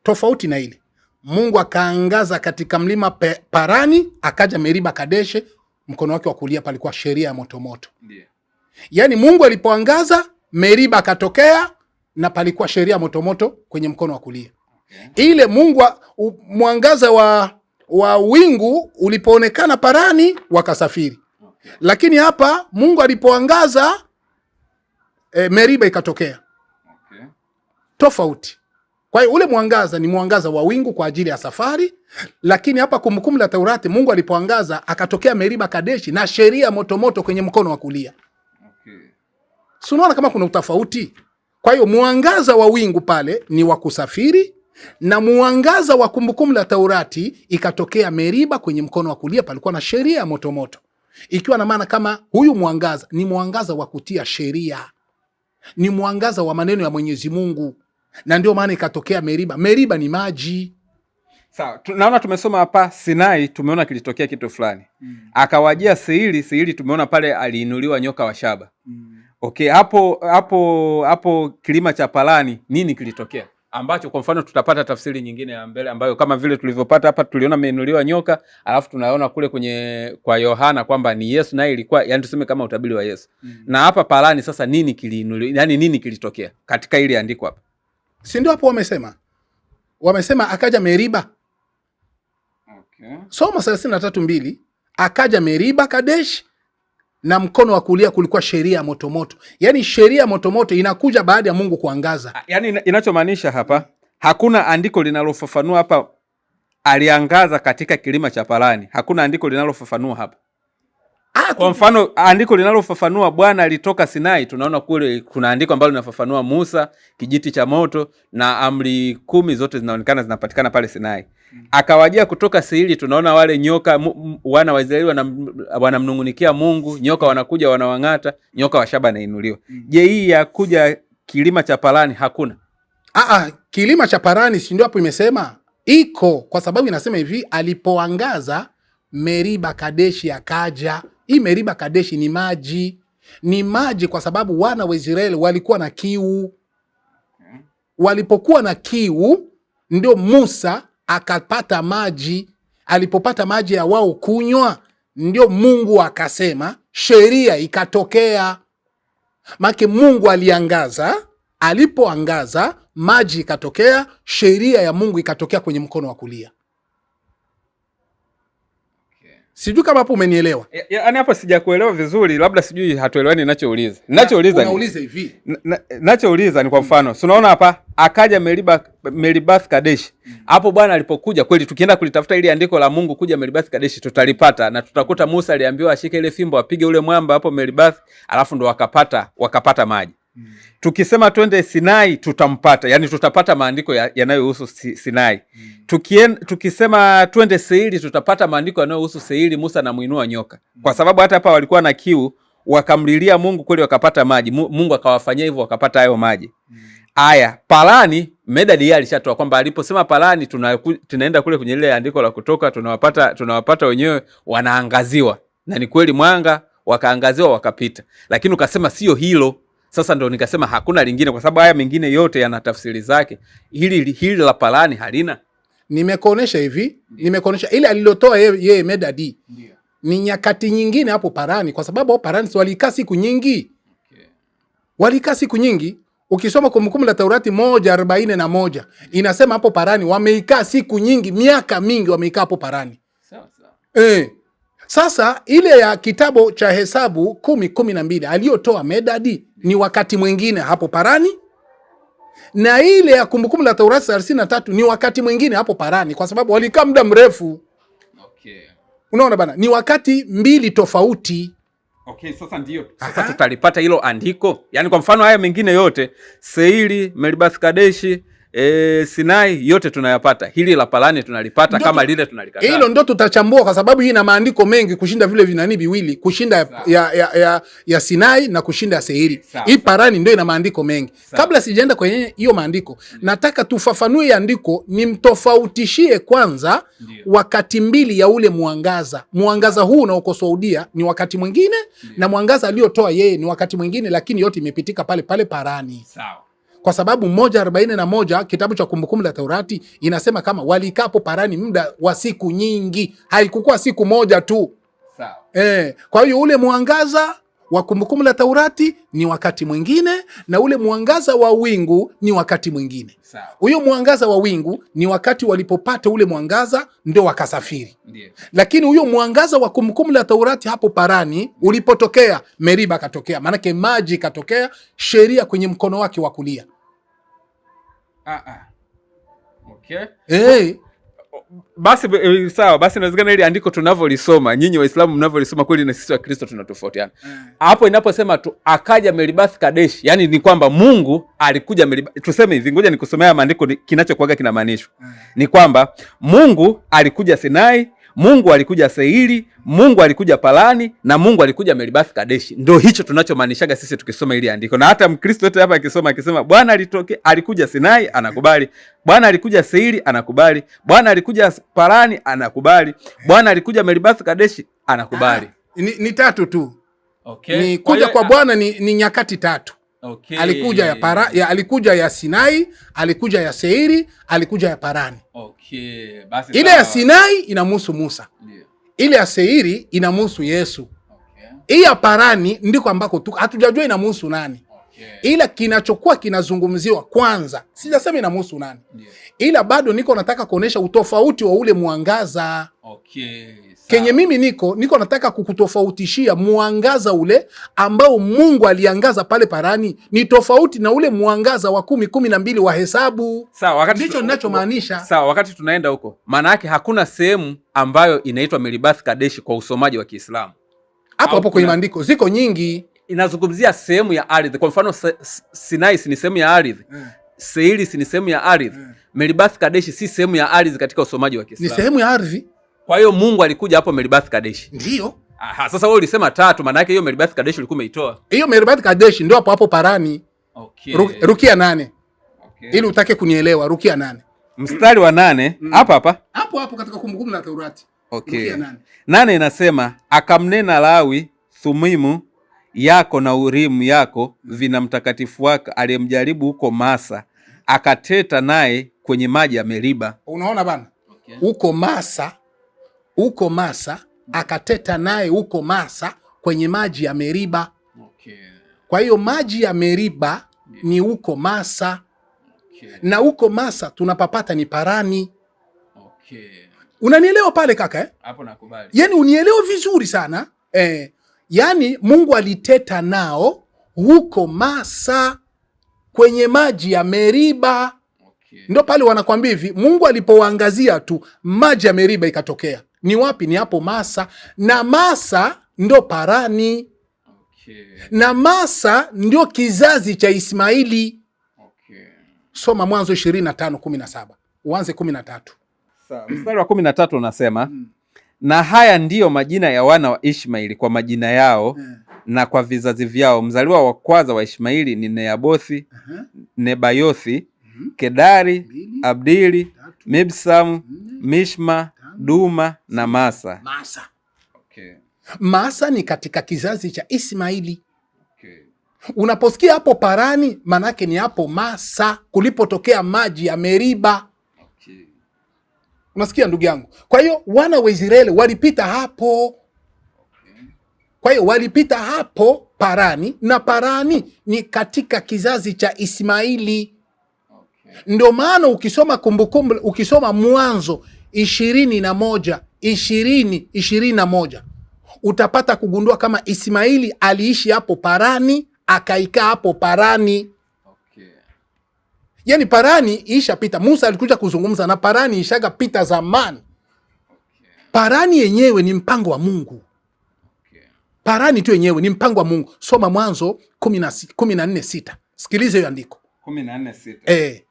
Tofauti na ile Mungu akaangaza katika mlima Parani, akaja Meriba Kadeshe, Mkono wake wa kulia palikuwa sheria ya motomoto. Yaani Mungu alipoangaza Meriba akatokea na palikuwa sheria motomoto kwenye mkono wa kulia. Ile Mungu mwangaza wa wingu ulipoonekana Parani wakasafiri. Lakini hapa Mungu alipoangaza Meriba ikatokea. Tofauti. Kwa hiyo ule mwangaza ni mwangaza wa wingu kwa ajili ya safari, lakini hapa Kumbukumbu la Taurati Mungu alipoangaza akatokea Meriba Kadeshi na sheria motomoto kwenye mkono wa kulia. Si unaona kama kuna utofauti? Kwa hiyo mwangaza wa wingu pale ni wa kusafiri na mwangaza wa Kumbukumbu la Taurati ikatokea Meriba kwenye mkono wa kulia palikuwa na sheria motomoto. Ikiwa na maana kama huyu mwangaza ni mwangaza wa kutia sheria, ni mwangaza wa maneno ya Mwenyezi Mungu, na ndio maana ikatokea Meriba. Meriba ni maji. Sawa, naona tumesoma hapa Sinai, tumeona kilitokea kitu fulani. Akawajia Seiri, Seiri tumeona pale aliinuliwa nyoka wa shaba. Okay, hapo hapo hapo kilima cha Parani nini kilitokea? Ambacho kwa mfano tutapata tafsiri nyingine ya mbele ambayo kama vile tulivyopata hapa tuliona ameinuliwa nyoka, alafu tunaona kule kwenye kwa Yohana kwamba ni Yesu naye ilikuwa yani tuseme kama utabiri wa Yesu. Na hapa Parani sasa nini kiliinuliwa? Yani nini kilitokea katika ile andiko hapa? Si ndio hapo wamesema? Wamesema akaja Meriba. Soma 33:2, akaja Meriba Kadesh na mkono wa kulia kulikuwa sheria motomoto. Yaani sheria motomoto inakuja baada ya Mungu kuangaza. Yaani inachomaanisha hapa hakuna andiko linalofafanua hapa aliangaza katika kilima cha Parani. Hakuna andiko linalofafanua hapa. Kwa mfano andiko linalofafanua Bwana alitoka Sinai, tunaona kule kuna andiko ambalo linafafanua Musa, kijiti cha moto na amri 10 zote zinaonekana zinapatikana pale Sinai. Akawajia kutoka Seiri, tunaona wale nyoka wana wa Israeli wanamnungunikia Mungu, nyoka wanakuja wanawang'ata, nyoka wa shaba anainuliwa. Je, hii ya kuja kilima cha Parani hakuna? Kilima cha Parani si ndio hapo imesema iko, kwa sababu inasema hivi alipoangaza Meriba Kadeshi akaja. Hii Meriba Kadeshi ni maji. Ni maji kwa sababu wana wa Israeli walikuwa na kiu. Walipokuwa na kiu ndio Musa akapata maji. Alipopata maji ya wao kunywa ndio Mungu akasema sheria ikatokea. Maana Mungu aliangaza, alipoangaza maji ikatokea, sheria ya Mungu ikatokea kwenye mkono wa kulia. Sijui kama hapo umenielewa. Yaani hapo sijakuelewa vizuri, labda sijui hatuelewani ninachouliza. Ninachouliza ni unauliza hivi. Ninachouliza ni kwa mfano, si unaona hapa akaja Meribath Kadesh. Hapo Bwana alipokuja kweli, tukienda kulitafuta ile andiko la Mungu kuja Meribath Kadesh tutalipata, na tutakuta Musa aliambiwa ashike ile fimbo apige ule mwamba hapo Meribath, alafu ndo wakapata maji. Tukisema twende Sinai tutampata, yani tutapata maandiko yanayohusu Sinai. Tukisema twende Seiri tutapata maandiko yanayohusu Seiri, Musa anamuinua nyoka. Kwa sababu hata hapa walikuwa na kiu, wakamlilia Mungu kweli wakapata maji. Mungu akawafanyia hivyo wakapata hayo maji. Aya, Parani Medadi yeye alishatoa kwamba aliposema Parani tunaenda kule kwenye ile andiko la Kutoka, tunawapata wenyewe wanaangaziwa. Na ni kweli mwanga wakaangaziwa wakapita. Lakini ukasema sio hilo. Sasa ndo nikasema hakuna lingine kwa sababu haya mengine yote yana tafsiri zake. Hili la Parani halina. Nimekuonesha hivi, nimekuonesha ile alilotoa yeye Medadi. Ni nyakati nyingine hapo Parani kwa sababu hapo Parani walikaa siku nyingi. Walikaa siku nyingi. Ukisoma Kumbukumbu la Taurati 1:41 inasema hapo Parani wameikaa siku nyingi, miaka mingi wameikaa hapo Parani. Sawa sawa. Sasa ile ya kitabu cha Hesabu 10:12 aliyotoa Medadi ni wakati mwingine hapo Parani, na ile ya Kumbukumbu la Taurati 33 ni wakati mwingine hapo Parani, kwa sababu walikaa muda mrefu. Unaona bana, ni wakati mbili tofauti. Okay, sasa ndio. Sasa tutalipata hilo andiko. Yaani kwa mfano haya mengine yote Seiri, Meribath Kadeshi, Sinai yote tunayapata. Hili la Parani tunalipata Ndio kama lile tunalikataa. Hilo ndio tutachambua kwa sababu hii ina maandiko mengi kushinda vile vinani viwili, kushinda ya Sinai na kushinda ya Seiri. Hii Parani ndio ina maandiko mengi. Kabla sijaenda kwenye hiyo maandiko, nataka tufafanue andiko, nimtofautishie kwanza wakati mbili ya ule mwangaza. Mwangaza huu unaokusudia ni wakati mwingine na mwangaza aliotoa yeye ni wakati mwingine, lakini yote imepitika pale pale Parani. Kwa sababu 1:41 kitabu cha Kumbukumbu la Taurati inasema kama walikapo Parani muda wa siku nyingi, haikukuwa siku moja tu. Sawa. Kwa hiyo ule mwangaza wa Kumbukumbu la Taurati ni wakati mwingine na ule mwangaza wa wingu ni wakati mwingine. Huyo mwangaza wa wingu ni wakati walipopata ule mwangaza ndio wakasafiri. Ndiyo. Lakini huyo mwangaza wa Kumbukumbu la Taurati hapo Parani ulipotokea, Meriba katokea, maanake maji katokea, sheria kwenye mkono wake wa kulia. Okay. Hey. Basi sawa, basi inawezekana ile andiko tunavyolisoma nyinyi Waislamu mnavyolisoma kweli na sisi Wakristo tunatofautiana. Hapo inaposema tu akaja Meribath Kadesh, yani ni kwamba Mungu alikuja Meribath. Tuseme hivi, ngoja nikusomea maandiko kinachokuaga kinamaanishwa. Ni kwamba Mungu alikuja Sinai, Mungu alikuja Seiri, Mungu alikuja Parani na Mungu alikuja Meribath Kadeshi. Ndio hicho tunachomaanishaga sisi tukisoma ili andiko. Na hata Mkristo yote hapa akisoma akisema Bwana alikuja Sinai anakubali, Bwana alikuja Seiri anakubali, Bwana alikuja Parani anakubali, Bwana alikuja Meribath Kadeshi anakubali. Ni tatu tu. Okay. Ni kuja kwa Bwana ni nyakati tatu. Okay. Alikuja alikuja ya Sinai, alikuja ya Seiri, alikuja ya Parani. Okay. Basi ile ya Sinai inamhusu Musa. Ndiyo. Ile ya Seiri inamhusu Yesu. Okay. Hii ya Parani ndiko ambako hatujajua inamhusu nani. Okay. Ila kinachokuwa kinazungumziwa kwanza, sijasema inamhusu nani. Ndiyo. Ila bado niko nataka kuonesha utofauti wa ule mwangaza. Okay. Kenye mimi niko nataka kukutofautishia mwangaza ule ambao Mungu aliangaza pale Parani ni tofauti na ule mwangaza wa 10:12 wa Hesabu. Sawa, wakati ndicho ninachomaanisha. Sawa, wakati tunaenda huko, maana yake hakuna sehemu ambayo inaitwa Meribath Kadeshi kwa usomaji wa Kiislamu. Hapo hapo kwenye maandiko ziko nyingi. Inazungumzia sehemu ya ardhi. Kwa mfano Sinai ni sehemu ya ardhi. Seiri ni sehemu ya ardhi. Meribath Kadeshi si sehemu ya ardhi katika usomaji wa Kiislamu. Ni sehemu ya ardhi. Kwa hiyo Mungu alikuja hapo Meribath Kadeshi. Ndio. Aha, sasa wewe ulisema tatu, maana yake hiyo Meribath Kadeshi ulikuwa umeitoa. Hiyo Meribath Kadeshi ndio hapo hapo Parani. Okay. Rukia 8. Okay. Ili utake kunielewa, rukia 8. Mstari wa 8 hapa hapa. Hapo hapo katika Kumbukumbu la Taurati. Okay. Rukia 8. 8 inasema akamnena Lawi, Thumimu yako na Urimu yako vina mtakatifu wake aliyemjaribu huko Masa, akateta naye kwenye maji ya Meriba. Unaona bana? Okay. Huko Masa, huko Masa akateta naye huko Masa kwenye maji ya Meriba. Okay. Kwa hiyo maji ya Meriba ni huko Masa. Okay. Na huko Masa tunapapata ni Parani. Okay. Unanielewa pale kaka eh? Hapo nakubali. Yaani unielewe vizuri sana. Yaani Mungu aliteta nao huko Masa kwenye maji ya Meriba. Okay. Ndio pale wanakwambia hivi, Mungu alipowaangazia tu maji ya Meriba ikatokea. Ni wapi? Ni hapo Masa. Na Masa ndio Parani. Okay. Na Masa ndio kizazi cha Ismaili. Okay. Soma Mwanzo 25:17. Uanze 13. Sawa. Mstari wa 13 unasema, na haya ndiyo majina ya wana wa Ishmaili kwa majina yao na kwa vizazi vyao. Mzaliwa wa kwanza wa Ishmaili ni Neabothi, Nebayothi, Kedari, Abdili, Mibsamu, Mishma, Duma na Masa. Masa. Okay. Masa ni katika kizazi cha Ismaili. Okay. Unaposikia hapo Parani, manake ni hapo Masa kulipotokea maji ya Meriba. Okay. Unasikia ndugu yangu? Kwa hiyo wana wa Israeli walipita hapo. Okay. Kwa hiyo walipita hapo Parani, na Parani ni katika kizazi cha Ismaili. Okay. Ndio maana ukisoma Kumbukumbu, ukisoma Mwanzo 21, 20, 21 utapata kugundua kama Ismaili aliishi hapo Parani, akaikaa hapo Parani. Okay. Yaani Parani ishapita. Musa alikuja kuzungumza na Parani ishagapita zamani. Okay. Parani yenyewe ni mpango wa Mungu. Okay. Parani tu yenyewe ni mpango wa Mungu. Soma Mwanzo 14:6. Sikiliza hiyo andiko. 14:6.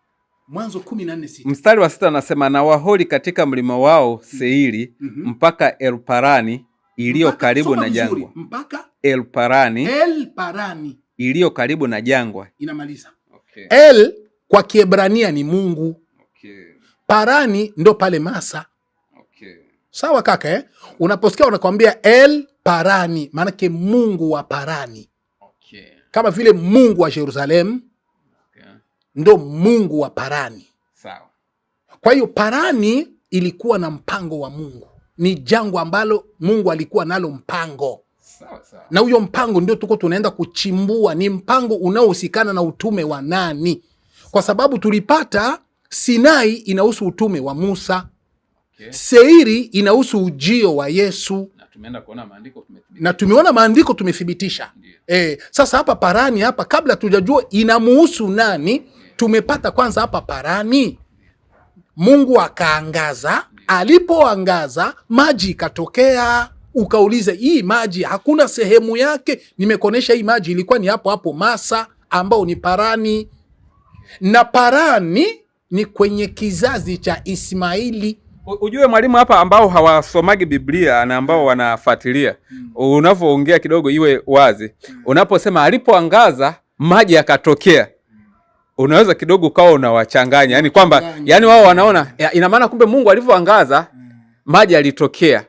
Mwanzo 14:6. Mstari wa 6 anasema na Wahori katika mlima wao Seiri mpaka Elparani iliyo karibu na jangwa. Mpaka Elparani. Elparani iliyo karibu na jangwa. Inamaliza. Okay. El kwa Kiebrania ni Mungu. Okay. Parani ndo pale Masa. Okay. Sawa kaka eh? Unaposikia wanakuambia El Parani, maana yake Mungu wa Parani. Okay. Kama vile Mungu wa Jerusalem. Okay. Ndo Mungu wa Parani. Sawa. Kwa hiyo Parani ilikuwa na mpango wa Mungu. Ni jangwa ambalo Mungu alikuwa nalo mpango. Sawa, sawa. Na huyo mpango ndio tuko tunaenda kuchimbua, ni mpango unaohusikana na utume wa nani? Kwa sababu tulipata Sinai inahusu utume wa Musa. Okay. Seiri inahusu ujio wa Yesu na tumeona maandiko tumethibitisha. Sasa hapa Parani hapa kabla tujajua inamuhusu nani, tumepata kwanza hapa Parani Mungu akaangaza, alipoangaza maji ikatokea. Ukaulize hii maji hakuna sehemu yake, nimekuonesha hii maji ilikuwa ni hapo hapo Masa ambao ni Parani, na Parani ni kwenye kizazi cha Ismaili. Ujue mwalimu, hapa ambao hawasomagi Biblia na ambao wanafuatilia, unavyoongea kidogo iwe wazi. Unaposema alipoangaza maji yakatokea, unaweza kidogo ukawa unawachanganya, yani kwamba yani wao wanaona ina maana kumbe Mungu alivyoangaza maji yalitokea.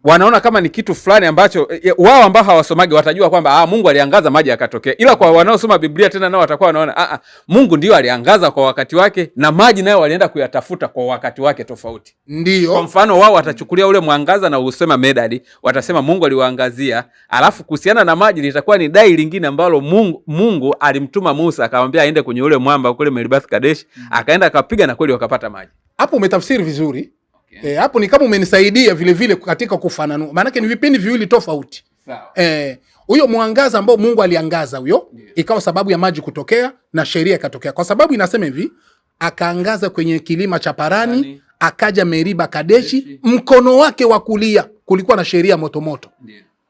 Wanaona kama ni kitu fulani ambacho wao ambao hawasomagi watajua kwamba Mungu aliangaza maji yakatokea, ila kwa wanaosoma Biblia tena nao watakuwa wanaona Mungu ndio aliangaza kwa wakati wake na maji nayo walienda kuyatafuta kwa wakati wake tofauti. Ndio. Kwa mfano wao watachukulia ule mwangaza na usema medali, watasema Mungu aliwaangazia, alafu kuhusiana na maji litakuwa ni dai lingine ambalo Mungu alimtuma Musa akamwambia aende kwenye ule mwamba kule Meribath Kadesh, akaenda akapiga na kweli wakapata maji. Hapo umetafsiri vizuri. Okay. Hapo ni kama umenisaidia vile vile katika kufananua. Maanake ni vipindi viwili tofauti. Sawa. Huyo mwangaza ambao Mungu aliangaza huyo, ikawa sababu ya maji kutokea na sheria ikatokea. Kwa sababu inasema hivi, akaangaza kwenye kilima cha Parani, akaja Meriba Kadeshi, mkono wake wa kulia kulikuwa na sheria motomoto.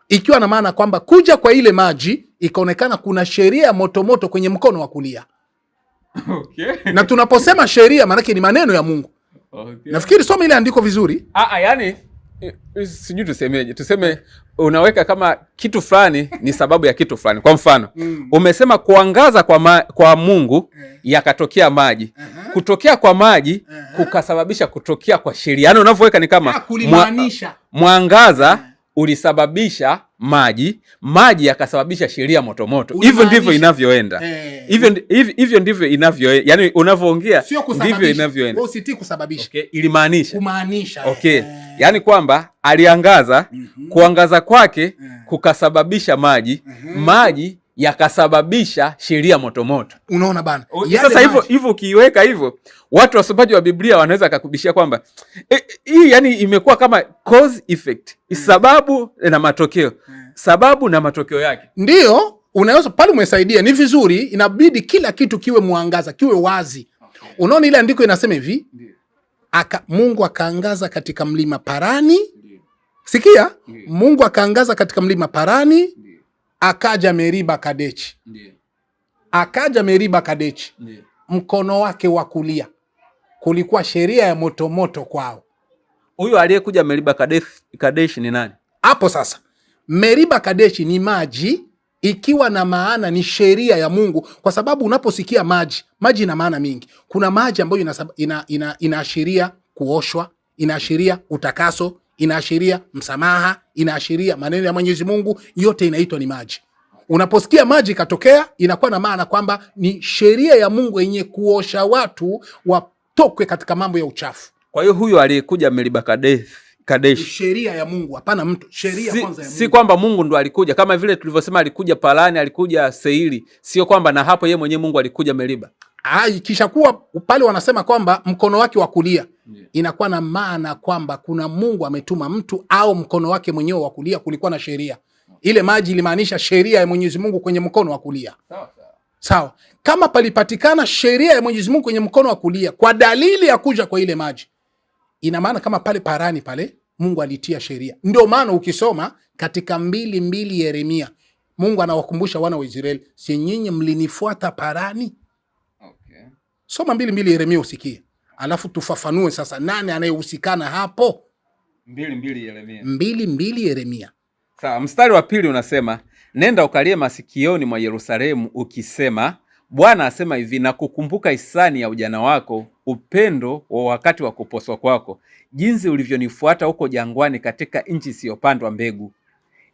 Ikiwa na maana kwamba kuja kwa ile maji ikaonekana kuna sheria motomoto kwenye mkono wa kulia. Okay. Na tunaposema sheria maanake ni maneno ya Mungu. Okay. Nafikiri soma ile andiko vizuri. Yani sijui tusemeje. Tuseme unaweka kama kitu fulani ni sababu ya kitu fulani. Kwa mfano, umesema kuangaza kwa Mungu yakatokea maji. Kutokea kwa maji kukasababisha kutokea kwa sheria. Yaani unavyoweka ni kama mwangaza ulisababisha maji, maji yakasababisha sheria motomoto. Hivyo ndivyo inavyoenda. Hivyo ndivyo inavyoenda. Yaani unavyoongea ndivyo inavyoenda. Wewe usitii kusababisha. Okay, ilimaanisha. Kumaanisha. Okay. Yaani kwamba aliangaza, kuangaza kwake kukasababisha maji, maji yakasababisha sheria motomoto. Unaona bana. Sasa hivyo ukiiweka hivyo, watu wasomaji wa Biblia wanaweza kukubishia kwamba hii yani imekuwa kama cause effect, sababu na matokeo. Sababu na matokeo yake. Ndio, unaweza pale umesaidia, ni vizuri, inabidi kila kitu kiwe mwangaza, kiwe wazi. Okay. Unaona ile andiko inasema hivi, Mungu akaangaza katika mlima Parani. Ndiyo. Sikia? Ndiyo. Mungu akaangaza katika mlima Parani. Ndiyo. Akaja Meriba Kadechi. Ndiyo. Akaja Meriba Kadechi. Ndiyo. Mkono wake wa kulia kulikuwa sheria ya motomoto kwao. Huyo aliyekuja Meriba Kadeshi ni nani? Hapo sasa Meriba Kadeshi ni maji, ikiwa na maana ni sheria ya Mungu, kwa sababu unaposikia maji, maji ina maana mingi. Kuna maji ambayo inaashiria kuoshwa, inaashiria utakaso, inaashiria msamaha, inaashiria maneno ya Mwenyezi Mungu, yote inaitwa ni maji. Unaposikia maji ikatokea, inakuwa na maana kwamba ni sheria ya Mungu yenye kuosha watu watokwe katika mambo ya uchafu. Kwa hiyo huyo aliyekuja Meriba Kadeshi, sheria ya Mungu, hapana mtu, sheria kwanza ya Mungu. Si kwamba Mungu ndo alikuja kama vile tulivyosema alikuja Parani, alikuja Seiri, sio kwamba na hapo yeye mwenyewe Mungu alikuja Meriba. Kisha kuwa pale wanasema kwamba mkono wake wa kulia, inakuwa na maana kwamba kuna Mungu ametuma mtu au mkono wake mwenyewe wa kulia kulikuwa na sheria. Ile maji ilimaanisha sheria ya Mwenyezi Mungu kwenye mkono wa kulia. Sawa sawa. Sawa. Kama palipatikana sheria ya Mwenyezi Mungu kwenye mkono wa kulia kwa dalili ya kuja kwa ile maji, ina maana kama pale Parani pale Mungu alitia sheria. Ndio maana ukisoma katika 2:2 Yeremia, Mungu anawakumbusha wana wa Israeli, si nyinyi mlinifuata Parani? Okay. Soma 2:2 Yeremia usikie. Alafu tufafanue sasa nani anayehusikana hapo. 2:2 Yeremia. 2:2 Yeremia. Sawa, mstari wa 2 unasema, nenda ukalie masikioni mwa Yerusalemu ukisema, Bwana asema hivi, na kukumbuka hisani ya ujana wako, upendo wa wakati wa kuposwa kwako, jinsi ulivyonifuata huko jangwani katika nchi isiyopandwa mbegu.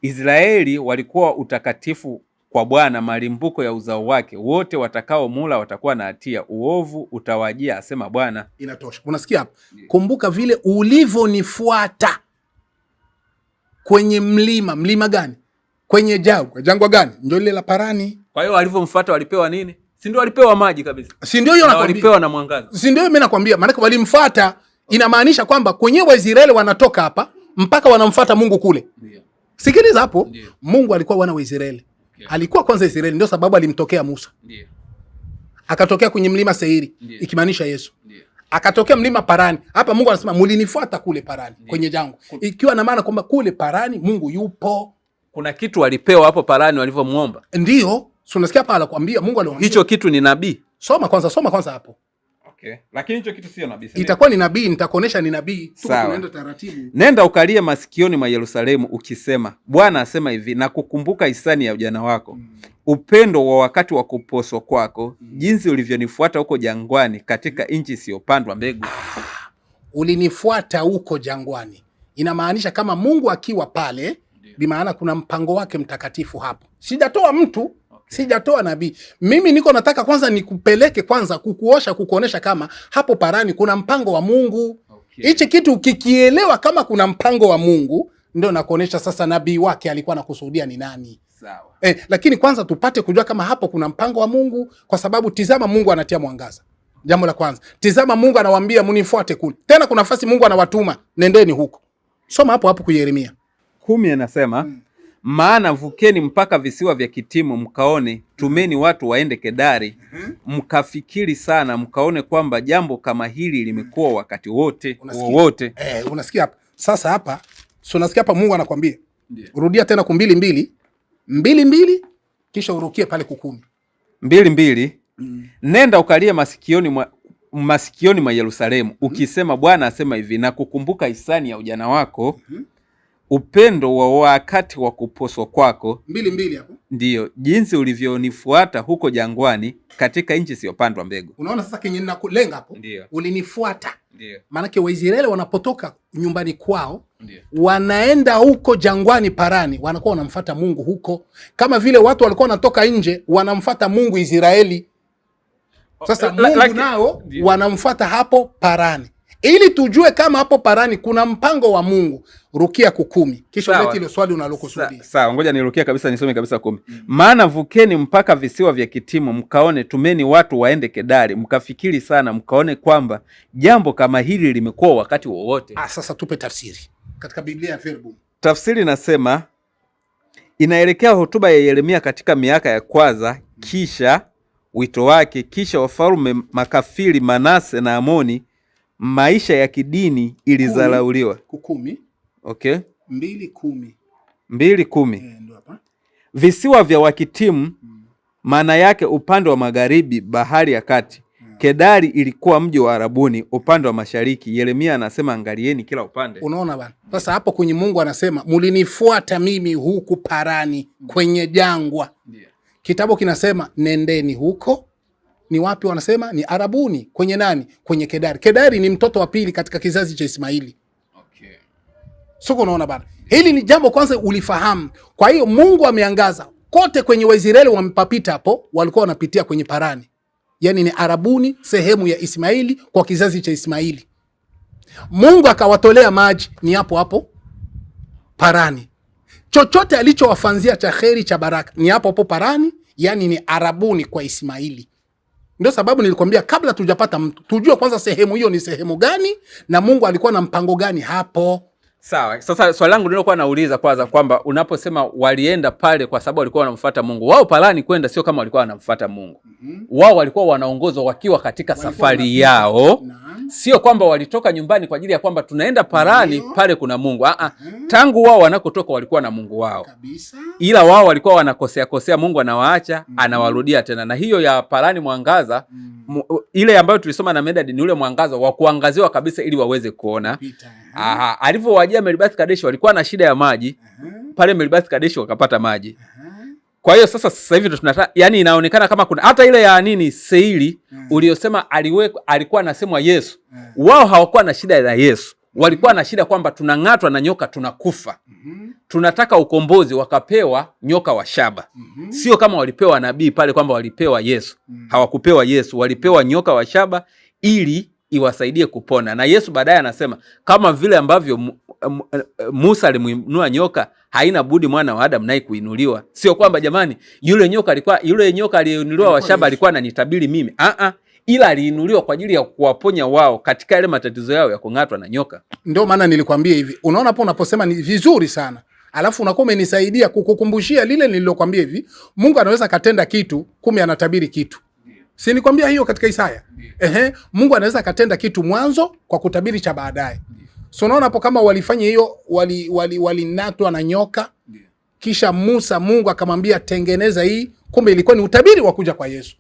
Israeli walikuwa utakatifu kwa Bwana, malimbuko ya uzao wake, wote watakao mula watakuwa na hatia, uovu utawajia, asema Bwana. Inatosha. Unasikia hapo? Kumbuka vile ulivyonifuata. Kwenye mlima. Mlima gani? Kwenye jangwa. Jangwa gani? Ndio lile la Parani. Kwa hiyo walivyomfuata walipewa nini? Si ndio walipewa maji kabisa? Si ndio hiyo nakwambia. Walipewa na mwangaza. Si ndio mimi nakwambia, maana walimfuata, inamaanisha kwamba kwenye Waisraeli wanatoka hapa mpaka wanamfuata Mungu kule. Ndio. Sikiliza hapo. Ndiyo. Mungu alikuwa wana wa Israeli. Okay. Alikuwa kwanza Israeli, ndio sababu alimtokea Musa. Ndiyo. Akatokea kwenye mlima Seiri, ikimaanisha Yesu. Ndiyo. Akatokea mlima Parani. Hapa Mungu anasema mulinifuata kule Parani, ndiyo, kwenye jangwa. Ikiwa na maana kwamba kule Parani Mungu yupo. Kuna kitu walipewa hapo Parani walivyomuomba. Ndio, si unasikia hapa anakuambia Mungu aliwaambia. Hicho kitu ni nabii. Soma kwanza, soma kwanza hapo. Okay. Lakini hicho kitu sio nabii. Itakuwa ni nabii, nitakuonesha ni nabii. Tuko tunaenda taratibu. Nenda ukalie masikioni mwa Yerusalemu ukisema, Bwana asema hivi, na kukumbuka hisani ya ujana wako, upendo wa wakati wa kuposwa kwako, jinsi ulivyonifuata huko jangwani katika nchi isiyopandwa mbegu. Ulinifuata huko jangwani. Inamaanisha kama Mungu akiwa pale, bi maana kuna mpango wake mtakatifu hapo. Sijatoa mtu, sijatoa nabii. Mimi niko nataka kwanza nikupeleke kwanza kukuosha, kukuonesha kama hapo Parani kuna mpango wa Mungu. Hichi kitu ukikielewa kama kuna mpango wa Mungu, ndio nakuonesha sasa nabii wake alikuwa anakusudia ni nani. Sawa. Lakini kwanza tupate kujua kama hapo kuna mpango wa Mungu, kwa sababu tizama, Mungu anatia mwangaza. Jambo la kwanza, tizama, Mungu anawaambia mnifuate kule. Tena kuna nafasi Mungu anawatuma nendeni huko. Soma hapo hapo kwa Yeremia 10 anasema maana vukeni mpaka visiwa vya Kitimu mkaone, tumeni watu waende Kedari, mkafikiri sana mkaone kwamba jambo kama hili limekuwa wakati wote wowote. Unasikia hapa sasa, hapa so unasikia hapa Mungu anakuambia rudia tena ku 2:2 2:2 kisha urukie pale ku 10 2:2. Nenda ukalie masikioni mwa Yerusalemu ukisema, Bwana asema hivi, na kukumbuka hisani ya ujana wako, upendo wa wakati wa kuposwa kwako. 2:2 hapo. Ndiyo, jinsi ulivyonifuata huko jangwani katika nchi isiyopandwa mbegu. Unaona sasa kenye ninakulenga hapo? Ulinifuata. Maanake Waisraeli wanapotoka nyumbani kwao, ndiyo, wanaenda huko jangwani Parani, wanakuwa wanamfuata Mungu huko, kama vile watu walikuwa wanatoka nje wanamfuata Mungu Israeli. Sasa Mungu nao wanamfuata hapo Parani. Ili tujue kama hapo Parani kuna mpango wa Mungu, rukia 10. Kisha ulete ile swali unalokusudia. Sawa, ngoja nirukia kabisa nisome kabisa 10. Maana vukeni mpaka visiwa vya Kitimu mkaone, tumeni watu waende Kedari, mkafikiri sana mkaone kwamba jambo kama hili limekuwa wakati wowote. Sasa tupe tafsiri katika Biblia ya Verbum. Tafsiri inasema inaelekea hotuba ya Yeremia katika miaka ya kwanza kisha wito wake, kisha wafalme makafiri Manase na Amoni, maisha ya kidini ilizalauliwa. 10. Okay. 2:10. 2:10. Visiwa vya Wakitimu, maana yake upande wa magharibi bahari ya kati. Kedari ilikuwa mji wa Arabuni upande wa mashariki. Yeremia anasema angalieni kila upande. Unaona bana? Sasa hapo kwenye Mungu anasema mulinifuata mimi huku Parani kwenye jangwa. Kitabu kinasema nendeni huko. Ni wapi wanasema? Ni Arabuni. Kwenye nani? Kwenye Kedari. Kedari ni mtoto wa pili katika kizazi cha Ismaili. Okay. Sio, unaona bana? Hili ni jambo kwanza ulifahamu. Kwa hiyo Mungu ameangaza kote kwenye Waisraeli wamepapita hapo, walikuwa wanapitia kwenye Parani. Yaani ni Arabuni, sehemu ya Ismaili kwa kizazi cha Ismaili. Mungu akawatolea maji ni hapo hapo Parani. Chochote alichowafanzia cha kheri cha baraka ni hapo hapo Parani, yani ni Arabuni kwa Ismaili. Ndio sababu nilikwambia kabla tujapata mtu tujue kwanza sehemu hiyo ni sehemu gani na Mungu alikuwa na mpango gani hapo. Sawa. Sasa swali langu nililokuwa nauliza kwanza kwamba unaposema walienda pale kwa sababu walikuwa wanamfuata Mungu. Wao Parani kwenda sio kama walikuwa wanamfuata Mungu. Wao walikuwa wanaongozwa wakiwa katika safari yao. Sio kwamba walitoka nyumbani kwa ajili ya kwamba tunaenda Parani pale kuna Mungu. Tangu wao wanakotoka walikuwa na Mungu wao. Kabisa. Ila wao walikuwa wanakosea kosea, Mungu anawaacha, anawarudia tena. Na hiyo ya Parani mwangaza, ile ambayo tulisoma na Medad ni ule mwangaza wa kuangaziwa kabisa ili waweze kuona. Aha, alivyowajia Meribath Kadesh walikuwa na shida ya maji. Pale Meribath Kadesh wakapata maji. Kwa hiyo sasa hivi tunataka, yani inaonekana kama kuna hata ile ya nini Seiri uliyosema alikuwa anasemwa Yesu. Wao hawakuwa na shida ya Yesu. Walikuwa na shida kwamba tunang'atwa na nyoka tunakufa. Tunataka ukombozi, wakapewa nyoka wa shaba. Sio kama walipewa nabii pale kwamba walipewa Yesu. Hawakupewa Yesu, walipewa nyoka wa shaba ili iwasaidie kupona. Na Yesu baadaye anasema kama vile ambavyo Musa alimuinua nyoka, haina budi mwana wa Adamu naye kuinuliwa. Sio kwamba jamani, yule nyoka alikuwa, yule nyoka aliyeinuliwa wa shaba alikuwa ananitabiri mimi. Ila aliinuliwa kwa ajili ya kuwaponya wao katika yale matatizo yao ya kung'atwa na nyoka. Ndio maana nilikwambia hivi, unaona hapo unaposema ni vizuri sana, alafu unakuwa umenisaidia kukukumbushia lile nililokwambia hivi, Mungu anaweza katenda kitu, kumbe anatabiri kitu. Si nilikwambia hiyo katika Isaya? Ehe, Mungu anaweza akatenda kitu mwanzo kwa kutabiri cha baadaye. So unaona hapo kama walifanya hiyo, walinatwa na nyoka, kisha Musa Mungu akamwambia tengeneza hii, kumbe ilikuwa ni utabiri wa kuja kwa Yesu.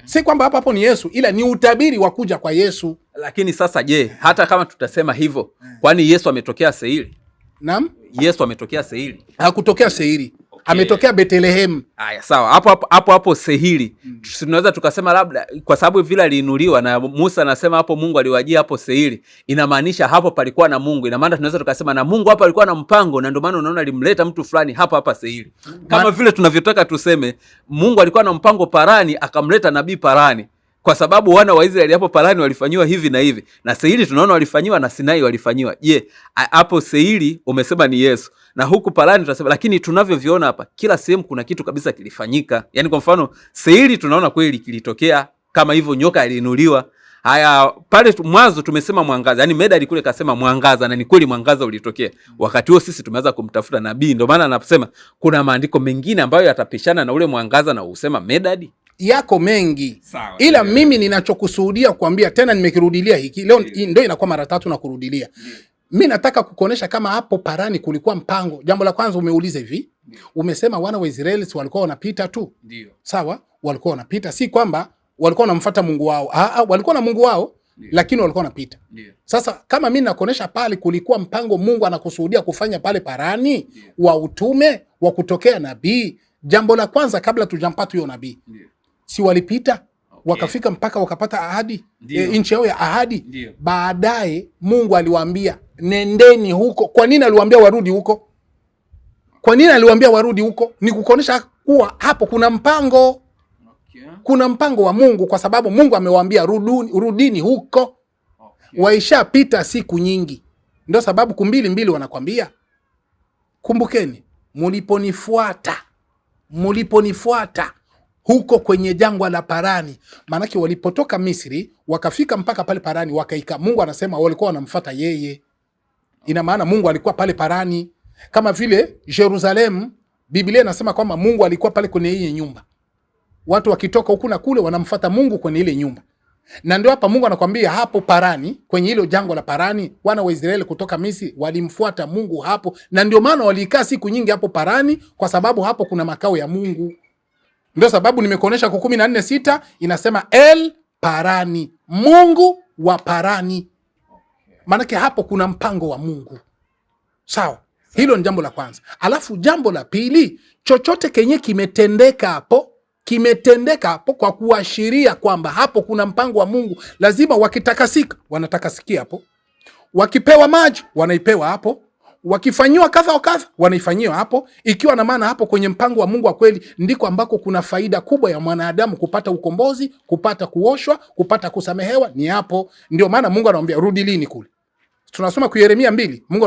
Si kwamba hapa hapo ni Yesu, ila ni utabiri wa kuja kwa Yesu. Lakini sasa je, hata kama tutasema hivyo, kwani Yesu ametokea Seiri? Naam? Yesu ametokea Seiri? Hakutokea Seiri. Ametokea Bethlehem. Haya, sawa. Hapo hapo Seiri. Tunaweza tukasema labda kwa sababu vile aliinuliwa na Musa anasema hapo Mungu aliwajia hapo Seiri, inamaanisha hapo palikuwa na Mungu. Ina maana tunaweza tukasema na Mungu hapo alikuwa na mpango, na ndio maana unaona alimleta mtu fulani hapa hapa Seiri. Kama vile tunavyotaka tuseme Mungu alikuwa na mpango Parani, akamleta nabii Parani, kwa sababu wana wa Israeli hapo Parani walifanyiwa hivi na hivi, na Seiri tunaona walifanyiwa na Sinai walifanyiwa. Je, hapo Seiri umesema ni Yesu na huku Parani tunasema, lakini tunavyoviona hapa kila sehemu kuna kitu kabisa kilifanyika. Yaani kwa mfano Seiri tunaona kweli kilitokea kama hivyo, nyoka aliinuliwa. Haya, pale mwanzo tumesema mwangaza, yaani Medadi kule kasema mwangaza, na ni kweli mwangaza ulitokea. Wakati huo sisi tumeanza kumtafuta nabii, ndio maana anasema kuna maandiko mengine ambayo yatapishana na ule mwangaza na usema Medadi yako mengi. Sawa, ila mimi ninachokusudia kuambia tena, nimekirudilia hiki leo ndio inakuwa mara tatu na kurudilia. Mimi nataka kukuonesha kama hapo Parani kulikuwa mpango. Jambo la kwanza umeuliza hivi, umesema wana wa Israeli si walikuwa wanapita tu. Ndio. Sawa, walikuwa wanapita, si kwamba walikuwa wanamfuata Mungu wao. Walikuwa na Mungu wao, lakini walikuwa wanapita. Sasa kama mimi nakuonesha pale kulikuwa mpango Mungu anakusudia kufanya pale Parani wa utume wa kutokea nabii. Jambo la kwanza kabla tujampata huyo nabii, si walipita wakafika mpaka wakapata ahadi, nchi yao ya ahadi. Baadaye Mungu aliwaambia nendeni huko. Kwa nini aliwaambia warudi huko? Kwa nini aliwaambia warudi huko? Ni kukuonesha kuwa hapo kuna mpango. Kuna mpango wa Mungu, kwa sababu Mungu amewaambia rudini huko. Waishapita siku nyingi, ndio sababu 2:2 wanakwambia kumbukeni muliponifuata huko kwenye jangwa la Parani. Maanake walipotoka Misri wakafika mpaka pale Parani wakaika, Mungu anasema walikuwa wanamfuata yeye. Ina maana Mungu alikuwa pale Parani, kama vile Jerusalem. Biblia inasema kwamba Mungu alikuwa pale kwenye ile nyumba, watu wakitoka huku na kule wanamfuata Mungu kwenye ile nyumba. Na ndio hapa Mungu anakuambia hapo Parani, kwenye hilo jangwa la Parani, wana wa Israeli kutoka Misri walimfuata Mungu hapo, na ndio maana walikaa siku nyingi hapo Parani, kwa sababu hapo kuna makao ya Mungu. Ndio sababu nimekuonesha kwa 14:6 inasema El Parani, Mungu wa Parani. Maanake hapo kuna mpango wa Mungu. Sawa, hilo ni jambo la kwanza. Alafu jambo la pili, chochote kenye kimetendeka hapo, kimetendeka hapo kwa kuashiria kwamba hapo kuna mpango wa Mungu. Lazima wakitakasika, wanatakasikia hapo, wakipewa maji wanaipewa hapo, wakifanyiwa kadha wa kadha wanaifanyiwa hapo, ikiwa na maana hapo kwenye mpango wa Mungu wa kweli ndiko ambako kuna faida kubwa ya mwanadamu kupata ukombozi, kupata kuoshwa, kupata kusamehewa, ni hapo. Ndio maana Mungu anamwambia rudi lini kule. Tunasoma kwa Yeremia 2, Mungu